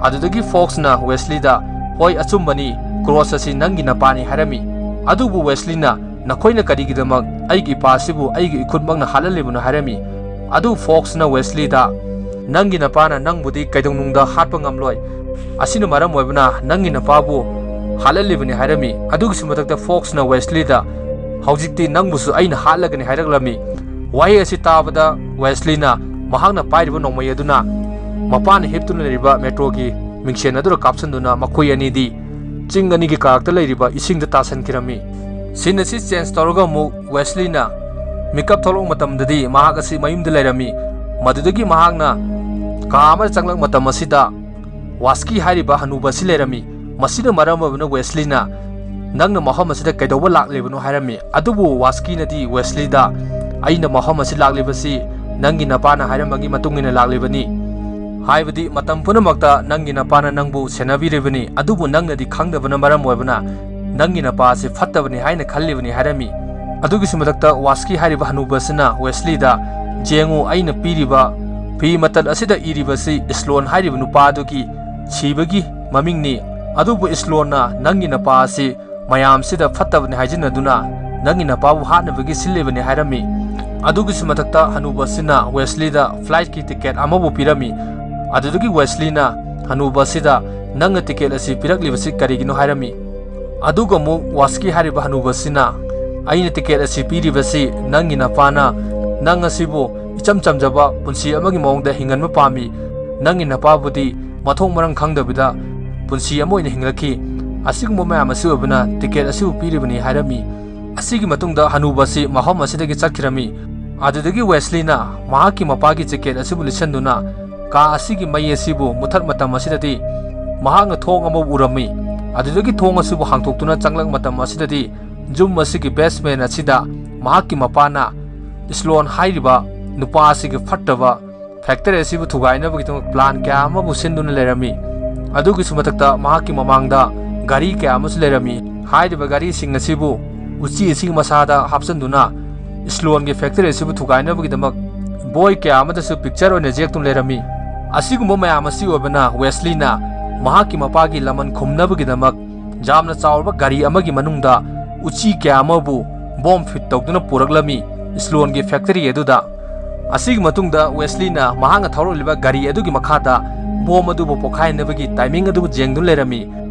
ꯑꯗꯨꯗꯒꯤ ꯐꯣꯛꯁꯅ ꯋꯦꯁꯂꯤꯗ, "ꯍꯣꯏ, ꯑꯆꯨꯝꯕꯅꯤ, ꯀ꯭ꯔꯣꯁ ꯑꯁꯤ ꯅꯪꯒꯤ ꯅꯄꯥꯅꯤ" ꯍꯥꯏꯔꯝꯃꯤ꯫ ꯑꯗꯨꯕꯨ ꯋꯦꯁꯂꯤꯅ, "ꯅꯈꯣꯏꯅ ꯀꯔꯤꯒꯤꯗꯃꯛ ꯑꯩꯒꯤ ꯏꯄꯥ ꯑꯁꯤꯕꯨ ꯑꯩꯒꯤ ꯏꯈꯨꯠꯃꯛꯅ ꯍꯥꯠꯍꯜꯂꯤꯕꯅꯣ?" ꯍꯥꯏꯔꯝꯃꯤ꯫ ꯑꯗꯨ ꯐꯣꯛꯁꯅ ꯋꯦꯁꯂꯤꯗ, "ꯅꯪꯒꯤ ꯅꯄꯥꯅ ꯅꯪꯕꯨꯗꯤ ꯀꯩꯗꯧꯅꯨꯡꯗ ꯍꯥꯠꯄ ꯉꯝꯂꯣꯏ, ꯑꯁꯤꯅ ꯃꯔꯝ ꯑꯣꯏꯕꯅ ꯅꯪꯒꯤ ꯅꯄꯥꯕꯨ ꯍꯥꯠꯍꯜꯂꯤꯕꯅꯤ" ꯍꯥꯏꯔꯝꯃꯤ꯫ ꯑꯗꯨꯒꯤꯁꯨ ꯃꯊꯛꯇ ꯐꯣꯛꯁꯅ ꯋꯦꯁꯂꯤꯗ, "ꯍꯧꯖꯤꯛꯇꯤ ꯅꯪꯕꯨꯁꯨ ꯑꯩꯅ ꯍꯥꯠꯂꯒꯅꯤ" ꯍꯥꯏꯔꯛꯂꯝꯃꯤ꯫ ꯋꯥꯍꯩ ꯑꯁꯤ ꯇꯥꯕꯗ ꯋꯦꯁꯂꯤꯅ ꯃꯍꯥꯛꯅ ꯄꯥꯏꯔꯤꯕ ꯅꯣꯡꯃꯩ ꯑꯗꯨꯅ ꯃꯄꯥꯅ ꯍꯤꯞꯇꯨꯅ ꯂꯩꯔꯤꯕ ꯃꯦꯇ꯭ꯔꯣꯒꯤ ꯃꯤꯡꯁꯦꯟ ꯑꯗꯨꯗ ꯀꯥꯞꯁꯤꯟꯗꯨꯅ ꯃꯈꯣꯏ ꯑꯅꯤꯗꯤ ꯆꯤꯡ ꯑꯅꯤꯒꯤ ꯀꯥꯔꯛꯇ ꯂꯩꯔꯤꯕ ꯏꯁꯤꯡꯗ ꯇꯥꯁꯟꯈꯤꯔꯝꯃꯤ꯫ ꯁꯤꯟ ꯑꯁꯤ ꯆꯦꯟꯖ ꯇꯧꯔꯒ ꯑꯃꯨꯛ ꯋꯦꯁꯂꯤꯅ ꯃꯤꯀꯞ ꯊꯣꯛꯂꯛꯄ ꯃꯇꯝꯗꯗꯤ ꯃꯍꯥꯛ ꯑꯁꯤ ꯃꯌꯨꯝꯗ ꯂꯩꯔꯝꯃꯤ꯫ ꯃꯗꯨꯗꯒꯤ ꯃꯍꯥꯛꯅ ꯀꯥ ꯑꯃꯗ ꯆꯪꯂꯛꯄ ꯃꯇꯝ ꯑꯁꯤꯗ ꯋꯥꯁꯀꯤ ꯍꯥꯏꯔꯤꯕ ꯍꯅꯨꯕ ꯑꯁꯤ ꯂꯩꯔꯝꯃꯤ꯫ ꯃꯁꯤꯅ ꯃꯔꯝ ꯑꯣꯏꯕꯅ ꯋꯦꯁꯂꯤꯅ, "ꯅꯪꯅ ꯃꯐꯝ ꯑꯁꯤꯗ ꯀꯩꯗꯧꯕ ꯂꯥꯛꯂꯤꯕꯅꯣ?" ꯍꯥꯏꯔꯝꯃꯤ꯫ ꯑꯗꯨꯕꯨ ꯋꯥꯁꯀꯤꯅꯗꯤ ꯋꯦꯁꯂꯤꯗ, "ꯑꯩꯅ ꯃꯐꯝ ꯑꯁꯤ ꯂꯥꯛꯂꯤꯕꯁꯤ ꯅꯪꯒꯤ ꯅꯄꯥꯅ ꯍꯥꯏꯔꯝꯕꯒꯤ ꯃꯇꯨꯡ ꯏꯟꯅ ꯂꯥꯛꯂꯤꯕꯅꯤ꯫ ꯍꯥꯏꯕꯗꯤ ꯃꯇꯝ ꯄꯨꯝꯅꯃꯛꯇ ꯅꯪꯒꯤ ꯅꯄꯥꯅ ꯅꯪꯕꯨ ꯁꯦꯟꯅꯕꯤꯔꯤꯕꯅꯤ, ꯑꯗꯨꯕꯨ ꯅꯪꯅꯗꯤ ꯈꯪꯗꯕꯅ ꯃꯔꯝ ꯑꯣꯏꯕꯅ ꯅꯪꯒꯤ ꯅꯄꯥ ꯑꯁꯤ ꯐꯠꯇꯕꯅꯤ ꯍꯥꯏꯅ ꯈꯜꯂꯤꯕꯅꯤ" ꯍꯥꯏꯔꯝꯃꯤ꯫ ꯑꯗꯨꯒꯤꯁꯨ ꯃꯊꯛꯇ ꯋꯥꯁꯀꯤ ꯍꯥꯏꯔꯤꯕ ꯍꯅꯨꯕ ꯑꯁꯤꯅ ꯋꯦꯁꯂꯤꯗ, "ꯌꯦꯡꯉꯨ, ꯑꯩꯅ ꯄꯤꯔꯤꯕ ꯐꯤ ꯃꯇꯠ ꯑꯁꯤꯗ ꯏꯔꯤꯕꯁꯤ ꯏꯁꯂꯣꯟ ꯍꯥꯏꯔꯤꯕ ꯅꯨꯄꯥ ꯑꯗꯨꯒꯤ ꯁꯤꯕꯒꯤ ꯃꯃꯤꯡꯅꯤ꯫ ꯑꯗꯨꯕꯨ ꯏꯁꯂꯣꯟꯅ ꯅꯪꯒꯤ ꯅꯄꯥ ꯑꯁꯤ ꯃꯌꯥꯝꯁꯤꯗ ꯐꯠꯇꯕꯅꯤ ꯍꯥꯏꯖꯤꯟꯅꯗꯨꯅ ꯅꯪꯒꯤ ꯅꯄꯥꯕꯨ ꯍꯥꯠꯅꯕꯒꯤ ꯁꯤꯜꯂꯤꯕꯅꯤ" ꯍꯥꯏꯔꯝꯃꯤ꯫ ꯑꯗꯨꯒꯤꯁꯨ ꯃꯊꯛꯇ ꯍꯅꯨꯕ ꯑꯁꯤꯅ ꯋꯦꯁꯂꯤꯗ ꯐ꯭ꯂꯥꯏꯠꯀꯤ ꯇꯤꯀꯦꯠ ꯑꯃꯕꯨ ꯄꯤꯔꯝꯃꯤ꯫ ꯑꯗꯨꯗꯒꯤ ꯋꯦꯁꯂꯤꯅ ꯍꯅꯨꯕ ꯑꯁꯤꯗ, "ꯅꯪꯅ ꯇꯤꯀꯦꯠ ꯑꯁꯤ ꯄꯤꯔꯛꯂꯤꯕꯁꯤ ꯀꯔꯤꯒꯤꯅꯣ?" ꯍꯥꯏꯔꯝꯃꯤ꯫ ꯑꯗꯨꯒ ꯑꯃꯨꯛ ꯋꯥꯁꯀꯤ ꯍꯥꯏꯔꯤꯕ ꯍꯅꯨꯕ ꯑꯁꯤꯅ, "ꯑꯩꯅ ꯇꯤꯀꯦꯠ ꯑꯁꯤ ꯄꯤꯔꯤꯕꯁꯤ ꯅꯪꯒꯤ ꯅꯄꯥꯅ ꯅꯪ ꯑꯁꯤꯕꯨ ꯏꯆꯝ ꯆꯝꯖꯕ ꯄꯨꯟꯁꯤ ꯑꯃꯒꯤ ꯃꯑꯣꯡꯗ ꯍꯤꯡꯍꯟꯕ ꯄꯥꯝꯃꯤ꯫ ꯅꯪꯒꯤ ꯅꯄꯥꯕꯨꯗꯤ ꯃꯊꯣꯡ ꯃꯔꯝ ꯈꯪꯗꯕꯤꯗ ꯄꯨꯟꯁꯤ ꯑꯃ ꯑꯣꯏꯅ ꯍꯤꯡꯂꯛꯈꯤ꯫ ꯑꯁꯤꯒꯨꯝꯕ ꯃꯌꯥꯝ ꯑꯁꯤ ꯑꯣꯏꯕꯅ ꯇꯤꯀꯦꯠ ꯑꯁꯤꯕꯨ ꯄꯤꯔꯤꯕꯅꯤ" ꯍꯥꯏꯔꯝꯃꯤ꯫ ꯑꯁꯤꯒꯤ ꯃꯇꯨꯡꯗ ꯍꯅꯨꯕ ꯑꯁꯤ ꯃꯐꯝ ꯑꯁꯤꯗꯒꯤ ꯆꯠꯈꯤꯔꯝꯃꯤ꯫ ꯑꯗꯨꯗꯒꯤ ꯋꯦꯁꯂꯤꯅ ꯃꯍꯥꯛꯀꯤ ꯃꯄꯥꯒꯤ ꯖꯦꯀꯦꯠ ꯑꯁꯤꯕꯨ ꯂꯤꯠꯁꯤꯟꯗꯨꯅ ꯀꯥ ꯑꯁꯤꯒꯤ ꯃꯩ ꯑꯁꯤꯕꯨ ꯃꯨꯊꯠ ꯃꯇꯝ ꯑꯁꯤꯗꯗꯤ ꯃꯍꯥꯛꯅ ꯊꯣꯡ ꯑꯃꯕꯨ ꯎꯔꯝꯃꯤ꯫ ꯑꯗꯨꯗꯒꯤ ꯊꯣꯡ ꯑꯁꯤꯕꯨ ꯍꯥꯡꯗꯣꯛꯇꯨꯅ ꯆꯪꯂꯛ ꯃꯇꯝ ꯑꯁꯤꯗꯗꯤ ꯌꯨꯝ ꯑꯁꯤꯒꯤ ꯕꯦꯁꯃꯦꯟ ꯑꯁꯤꯗ ꯃꯍꯥꯛꯀꯤ ꯃꯄꯥꯅ ꯏꯁꯂꯣꯟ ꯍꯥꯏꯔꯤꯕ ꯅꯨꯄꯥ ꯑꯁꯤꯒꯤ ꯐꯠꯇꯕ ꯐꯦꯛꯇꯔꯤ ꯑꯁꯤꯕꯨ ꯊꯨꯒꯥꯏꯅꯕꯒꯤꯗꯃꯛ ꯄ꯭ꯂꯥꯟ ꯀꯌꯥ ꯑꯃꯕꯨ ꯁꯤꯟꯗꯨꯅ ꯂꯩꯔꯝꯃꯤ꯫ ꯑꯗꯨꯒꯤꯁꯨ ꯃꯊꯛꯇ ꯃꯍꯥꯛꯀꯤ ꯃꯃꯥꯡꯗ ꯒꯥꯔꯤ ꯀꯌꯥ ꯑꯃꯁꯨ ꯂꯩꯔꯝꯃꯤ꯫ ꯍꯥꯏꯔꯤꯕ ꯒꯥꯔꯤꯁꯤꯡ ꯑꯁꯤꯕꯨ ꯎꯆꯤ ꯑꯁꯤꯒꯤ ꯃꯁꯥꯗ ꯍꯥꯞꯆꯤꯟꯗꯨꯅ ꯏꯁꯂꯣꯟꯒꯤ ꯐꯦꯛꯇꯔꯤ ꯑꯁꯤꯕꯨ ꯊꯨꯒꯥꯏꯅꯕꯒꯤꯗꯃꯛ ꯕꯣꯏ ꯀꯌꯥ ꯑꯃꯗꯁꯨ ꯄꯤꯛꯆꯔ ꯑꯣꯏꯅ ꯌꯦꯛꯇꯨꯅ ꯂꯩꯔꯝꯃꯤ꯫ ꯑꯁꯤꯒꯨꯝꯕ ꯃꯌꯥꯝ ꯑꯁꯤ ꯑꯣꯏꯕꯅ ꯋꯦꯁꯂꯤꯅ ꯃꯍꯥꯛꯀꯤ ꯃꯄꯥꯒꯤ ꯂꯃꯟ ꯈꯨꯝꯅꯕꯒꯤꯗꯃꯛ ꯌꯥꯝꯅ ꯆꯥꯎꯔꯕ ꯒꯥꯔꯤ ꯑꯃꯒꯤ ꯃꯅꯨꯡꯗ ꯎꯆꯤ ꯀꯌꯥ ꯑꯃꯕꯨ ꯕꯣꯝ ꯐꯤꯠ ꯇꯧꯗꯨꯅ ꯄꯨꯔꯛꯂꯝꯃꯤ ꯏꯁꯂꯣꯟꯒꯤ ꯐꯦꯛꯇꯔꯤ ꯑꯗꯨꯗ꯫ ꯑꯁꯤꯒꯤ ꯃꯇꯨꯡꯗ ꯋꯦꯁꯂꯤꯅ ꯃꯍꯥꯛꯅ ꯊꯧꯔꯛꯂꯤꯕ ꯒꯥꯔꯤ ꯑꯗꯨꯒꯤ ꯃꯈꯥꯗ ꯕꯣꯝ ꯑꯗꯨꯕꯨ ꯄꯣꯈꯥꯏꯅꯕꯒꯤ ꯇꯥꯏꯃꯤꯡ ꯑꯗꯨꯕꯨ ꯌꯦꯡꯗꯨꯅ ꯂꯩꯔꯝꯃꯤ꯫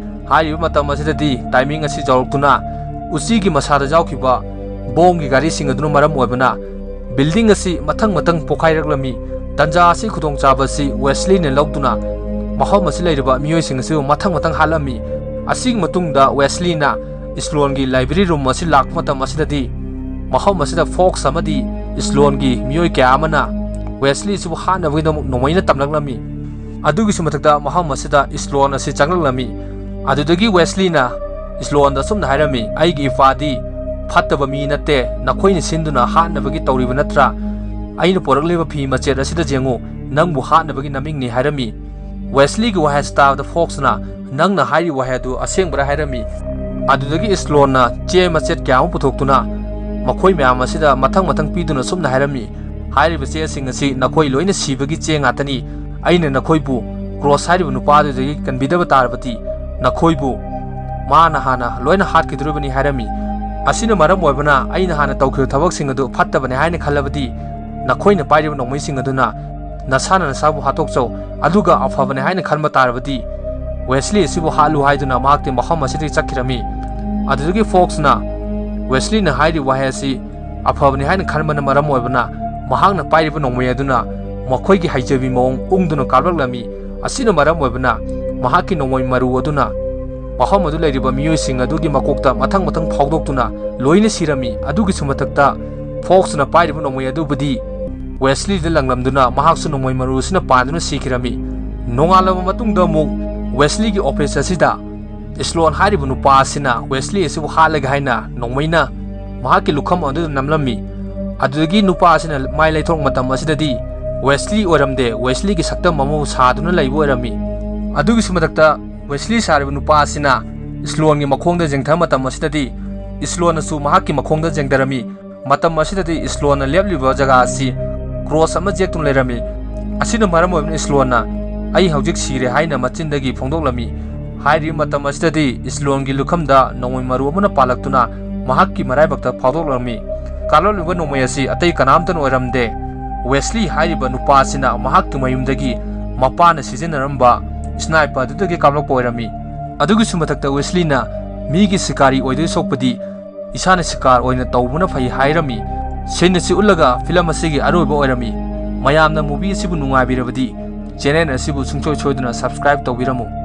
ꯍꯥꯏꯔꯤꯕ ꯃꯇꯝ ꯑꯁꯤꯗꯗꯤ ꯇꯥꯏꯃꯤꯡ ꯑꯁꯤ ꯌꯧꯔꯛꯇꯨꯅ ꯎꯆꯤꯒꯤ ꯃꯁꯥꯗ ꯌꯥꯎꯈꯤꯕ ꯕꯣꯝꯒꯤ ꯒꯥꯔꯤꯁꯤꯡ ꯑꯗꯨꯅ ꯃꯔꯝ ꯑꯣꯏꯕꯅ ꯕꯤꯜꯗꯤꯡ ꯑꯁꯤ ꯃꯊꯪ ꯃꯊꯪ ꯄꯣꯈꯥꯏꯔꯛꯂꯝꯃꯤ꯫ ꯇꯟꯖꯥ ꯑꯁꯤ ꯈꯨꯗꯣꯡꯆꯥꯕ ꯑꯁꯤ ꯋꯦꯁꯂꯤꯅ ꯂꯧꯗꯨꯅ ꯃꯐꯝ ꯑꯁꯤ ꯂꯩꯔꯤꯕ ꯃꯤꯑꯣꯏꯁꯤꯡ ꯑꯁꯤꯕꯨ ꯃꯊꯪ ꯃꯊꯪ ꯍꯥꯠꯂꯝꯃꯤ꯫ ꯑꯁꯤꯒꯤ ꯃꯇꯨꯡꯗ ꯋꯦꯁꯂꯤꯅ ꯏꯁꯂꯣꯟꯒꯤ ꯂꯥꯏꯕ꯭ꯔꯦꯔꯤ ꯔꯨꯝ ꯑꯁꯤ ꯂꯥꯛꯄ ꯃꯇꯝ ꯑꯁꯤꯗꯗꯤ ꯃꯐꯝ ꯑꯁꯤꯗ ꯐꯣꯛꯁ ꯑꯃꯗꯤ ꯏꯁꯂꯣꯟꯒꯤ ꯃꯤꯑꯣꯏ ꯀꯌꯥ ꯑꯃꯅ ꯋꯦꯁꯂꯤ ꯑꯁꯤꯕꯨ ꯍꯥꯠꯅꯕꯒꯤꯗꯃꯛ ꯅꯣꯡꯃꯩꯅ ꯇꯝꯂꯛꯂꯝꯃꯤ꯫ ꯑꯗꯨꯒꯤꯁꯨ ꯃꯊꯛꯇ ꯃꯐꯝ ꯑꯁꯤꯗ ꯏꯁꯂꯣꯟ ꯑꯁꯤ ꯆꯪꯂꯛꯂꯝꯃꯤ꯫ ꯑꯗꯨꯗꯒꯤ ꯋꯦꯁꯂꯤꯅ ꯏꯁꯂꯣꯟꯗ ꯑꯁꯨꯝꯅ ꯍꯥꯏꯔꯝꯃꯤ, "ꯑꯩꯒꯤ ꯏꯄꯥꯗꯤ ꯐꯠꯇꯕ ꯃꯤ ꯅꯠꯇꯦ, ꯅꯈꯣꯏꯅ ꯁꯤꯟꯗꯨꯅ ꯍꯥꯠꯅꯕꯒꯤ ꯇꯧꯔꯤꯕ ꯅꯠꯇ꯭ꯔꯥ? ꯑꯩꯅ ꯄꯨꯔꯛꯂꯤꯕ ꯐꯤ ꯃꯆꯦꯠ ꯑꯁꯤꯗ ꯌꯦꯡꯉꯨ, ꯅꯪꯕꯨ ꯍꯥꯠꯅꯕꯒꯤ ꯃꯃꯤꯡꯅꯤ" ꯍꯥꯏꯔꯝꯃꯤ꯫ ꯋꯦꯁꯂꯤꯒꯤ ꯋꯥꯍꯩ ꯑꯁꯤ ꯇꯥꯕꯗ ꯐꯣꯛꯁꯅ, "ꯅꯪꯅ ꯍꯥꯏꯔꯤꯕ ꯋꯥꯍꯩ ꯑꯗꯨ ꯑꯁꯦꯡꯕꯔꯥ?" ꯍꯥꯏꯔꯝꯃꯤ꯫ ꯑꯗꯨꯗꯒꯤ ꯏꯁꯂꯣꯟꯅ ꯆꯦ ꯃꯆꯦꯠ ꯀꯌꯥ ꯑꯃ ꯄꯨꯊꯣꯛꯇꯨꯅ ꯃꯈꯣꯏ ꯃꯌꯥꯝ ꯑꯁꯤꯗ ꯃꯊꯪ ꯃꯊꯪ ꯄꯤꯗꯨꯅ ꯁꯨꯝꯅ ꯍꯥꯏꯔꯝꯃꯤ, "ꯍꯥꯏꯔꯤꯕ ꯆꯦꯁꯤꯡ ꯑꯁꯤ ꯅꯈꯣꯏ ꯂꯣꯏꯅ ꯁꯤꯕꯒꯤ ꯆꯦ ꯉꯥꯛꯇꯅꯤ꯫ ꯑꯩꯅ ꯅꯈꯣꯏꯕꯨ ꯀ꯭ꯔꯣꯁ ꯍꯥꯏꯔꯤꯕ ꯅꯨꯄꯥ ꯑꯗꯨꯗꯒꯤ ꯀꯟꯕꯤꯗꯕ ꯇꯥꯔꯕꯗꯤ ꯅꯈꯣꯏꯕꯨ ꯃꯥꯅ ꯍꯥꯟꯅ ꯂꯣꯏꯅ ꯍꯥꯠꯈꯤꯗꯣꯔꯤꯕꯅꯤ" ꯍꯥꯏꯔꯝꯃꯤ꯫ ꯑꯁꯤꯅ ꯃꯔꯝ ꯑꯣꯏꯕꯅ ꯑꯩꯅ ꯍꯥꯟꯅ ꯇꯧꯈꯤꯕ ꯊꯕꯛꯁꯤꯡ ꯑꯗꯨ ꯐꯠꯇꯕꯅꯤ ꯍꯥꯏꯅ ꯈꯜꯂꯕꯗꯤ ꯅꯈꯣꯏꯅ ꯄꯥꯏꯔꯤꯕ ꯅꯣꯡꯃꯩꯁꯤꯡ ꯑꯗꯨꯅ ꯅꯁꯥꯅ ꯅꯁꯥꯕꯨ ꯍꯥꯠꯇꯣꯛꯆꯧ, ꯑꯗꯨꯒ ꯑꯐꯕꯅꯤ ꯍꯥꯏꯅ ꯈꯟꯕ ꯇꯥꯔꯕꯗꯤ ꯋꯦꯁꯂꯤ ꯑꯁꯤꯕꯨ ꯍꯥꯠꯂꯨ ꯍꯥꯏꯗꯨꯅ ꯃꯍꯥꯛꯇꯤ ꯃꯐꯝ ꯑꯁꯤꯗꯒꯤ ꯆꯠꯈꯤꯔꯝꯃꯤ꯫ ꯑꯗꯨꯗꯒꯤ ꯐꯣꯛꯁꯅ ꯋꯦꯁꯂꯤꯅ ꯍꯥꯏꯔꯤꯕ ꯋꯥꯍꯩ ꯑꯁꯤ ꯑꯐꯕꯅꯤ ꯍꯥꯏꯅ ꯈꯟꯕꯅ ꯃꯔꯝ ꯑꯣꯏꯕꯅ ꯃꯍꯥꯛꯅ ꯄꯥꯏꯔꯤꯕ ꯅꯣꯡꯃꯩ ꯑꯗꯨꯅ ꯃꯈꯣꯏꯒꯤ ꯍꯩꯖꯕꯤ ꯃꯑꯣꯡ ꯎꯪꯗꯨꯅ ꯀꯥꯞꯂꯛꯂꯝꯃꯤ꯫ ꯑꯁꯤꯅ ꯃꯔꯝ ꯑꯣꯏꯕꯅ ꯃꯍꯥꯛꯀꯤ ꯅꯣꯡꯃꯩ ꯃꯔꯨ ꯑꯗꯨꯅ ꯃꯐꯝ ꯑꯗꯨ ꯂꯩꯔꯤꯕ ꯃꯤꯑꯣꯏꯁꯤꯡ ꯑꯗꯨꯒꯤ ꯃꯀꯣꯛꯇ ꯃꯊꯪ ꯃꯊꯪ ꯐꯥꯎꯗꯣꯛꯇꯨꯅ ꯂꯣꯏꯅ ꯁꯤꯔꯝꯃꯤ꯫ ꯑꯗꯨꯒꯤꯁꯨ ꯃꯊꯛꯇ ꯐꯣꯛꯁꯅ ꯄꯥꯏꯔꯤꯕ ꯅꯣꯡꯃꯩ ꯑꯗꯨꯕꯨꯗꯤ ꯋꯦꯁꯂꯤꯗ ꯂꯪꯂꯝꯗꯨꯅ ꯃꯍꯥꯛꯁꯨ ꯅꯣꯡꯃꯩ ꯃꯔꯨ ꯑꯁꯤꯅ ꯄꯥꯟꯗꯨꯅ ꯁꯤꯈꯤꯔꯝꯃꯤ꯫ ꯅꯣꯡꯉꯥꯜꯂꯕ ꯃꯇꯨꯡꯗ ꯑꯃꯨꯛ ꯋꯦꯁꯂꯤꯒꯤ ꯑꯣꯐꯤꯁ ꯑꯁꯤꯗ ꯏꯁꯂꯣꯟ ꯍꯥꯏꯔꯤꯕ ꯅꯨꯄꯥ ꯑꯁꯤꯅ ꯋꯦꯁꯂꯤ ꯑꯁꯤꯕꯨ ꯍꯥꯠꯂꯒꯦ ꯍꯥꯏꯅ ꯅꯣꯡꯃꯩꯅ ꯃꯍꯥꯛꯀꯤ ꯂꯨꯈꯝ ꯑꯗꯨꯗ ꯅꯝꯂꯝꯃꯤ꯫ ꯑꯗꯨꯗꯒꯤ ꯅꯨꯄꯥ ꯑꯁꯤꯅ ꯃꯥꯏ ꯂꯩꯊꯣꯔꯛꯄ ꯃꯇꯝ ꯑꯁꯤꯗꯗꯤ ꯋꯦꯁꯂꯤ ꯑꯣꯏꯔꯝꯗꯦ, ꯋꯦꯁꯂꯤꯒꯤ ꯁꯛꯇꯝ ꯑꯃꯕꯨ ꯁꯥꯗꯨꯅ ꯂꯩꯕ ꯑꯣꯏꯔꯝꯃꯤ꯫ ꯑꯗꯨꯒꯤꯁꯨ ꯃꯊꯛꯇ ꯋꯦꯁꯂꯤ ꯁꯥꯔꯤꯕ ꯅꯨꯄꯥ ꯑꯁꯤꯅ ꯏꯁꯂꯣꯟꯒꯤ ꯃꯈꯣꯡꯗ ꯌꯦꯡꯊꯕ ꯃꯇꯝ ꯑꯁꯤꯗꯗꯤ ꯏꯁꯂꯣꯟꯅꯁꯨ ꯃꯍꯥꯛꯀꯤ ꯃꯈꯣꯡꯗ ꯌꯦꯡꯊꯔꯝꯃꯤ꯫ ꯃꯇꯝ ꯑꯁꯤꯗꯗꯤ ꯏꯁꯂꯣꯟꯅ ꯂꯦꯞꯂꯤꯕ ꯖꯒꯥ ꯑꯁꯤ ꯕ꯭ꯔꯣꯁ ꯑꯃ ꯌꯦꯛꯇꯨꯅ ꯂꯩꯔꯝꯃꯤ꯫ ꯑꯁꯤꯅ ꯃꯔꯝ ꯑꯣꯏꯗꯨꯅ ꯏꯁꯂꯣꯟꯅ "ꯑꯩ ꯍꯧꯖꯤꯛ ꯁꯤꯔꯦ" ꯍꯥꯏꯅ ꯃꯆꯤꯟꯗꯒꯤ ꯐꯣꯡꯗꯣꯛꯂꯝꯃꯤ꯫ ꯍꯥꯏꯔꯤꯕ ꯃꯇꯝ ꯑꯁꯤꯗꯗꯤ ꯏꯁꯂꯣꯟꯒꯤ ꯂꯨꯈꯝꯗ ꯅꯣꯡꯃꯩ ꯃꯔꯨ ꯑꯃꯅ ꯄꯥꯜꯂꯛꯇꯨꯅ ꯃꯍꯥꯛꯀꯤ ꯃꯔꯥꯏꯕꯛꯇ ꯐꯥꯎꯗꯣꯛꯂꯝꯃꯤ꯫ ꯀꯥꯞꯂꯛꯂꯤꯕ ꯅꯣꯡꯃꯩ ꯑꯁꯤ ꯑꯇꯩ ꯀꯅꯥꯝꯇꯅ ꯑꯣꯏꯔꯝꯗꯦ꯫ ꯋꯦꯁꯂꯤ ꯍꯥꯏꯔꯤꯕ ꯅꯨꯄꯥ ꯑꯁꯤꯅ ꯃꯍꯥꯛꯀꯤ ꯃꯌꯨꯝꯗꯒꯤ ꯃꯄꯥꯅ ꯁꯤꯖꯤꯟꯅꯔꯝꯕ ꯁ꯭ꯅꯥꯏꯄꯔꯗꯨꯗꯒꯤ ꯀꯥꯞꯂꯛꯄ ꯑꯣꯏꯔꯝꯃꯤ꯫ ꯑꯗꯨꯒꯤꯁꯨ ꯃꯊꯛꯇ ꯋꯦꯁꯂꯤꯅ ꯃꯤꯒꯤ ꯁꯤꯀꯥꯔꯤ ꯑꯣꯏꯗꯣꯏ ꯁꯣꯛꯄꯗꯤ ꯏꯁꯥꯅ ꯁꯤꯀꯥꯔ ꯑꯣꯏꯅ ꯇꯧꯕꯅ ꯐꯩ ꯍꯥꯏꯔꯝꯃꯤ꯫ ꯁꯤꯟ ꯑꯁꯤ ꯎꯠꯂꯒ ꯐꯤꯂꯝ ꯑꯁꯤꯒꯤ ꯑꯔꯣꯏꯕ ꯑꯣꯏꯔꯝꯃꯤ꯫ ꯃꯌꯥꯝꯅ movie ꯑꯁꯤꯕꯨ ꯅꯨꯡꯉꯥꯏꯕꯤꯔꯕꯗꯤ channel ꯑꯁꯤꯕꯨ ꯁꯨꯡꯁꯣꯏ ꯁꯣꯏꯗꯅ subscribe ꯇꯧꯕꯤꯔꯝꯃꯨ꯫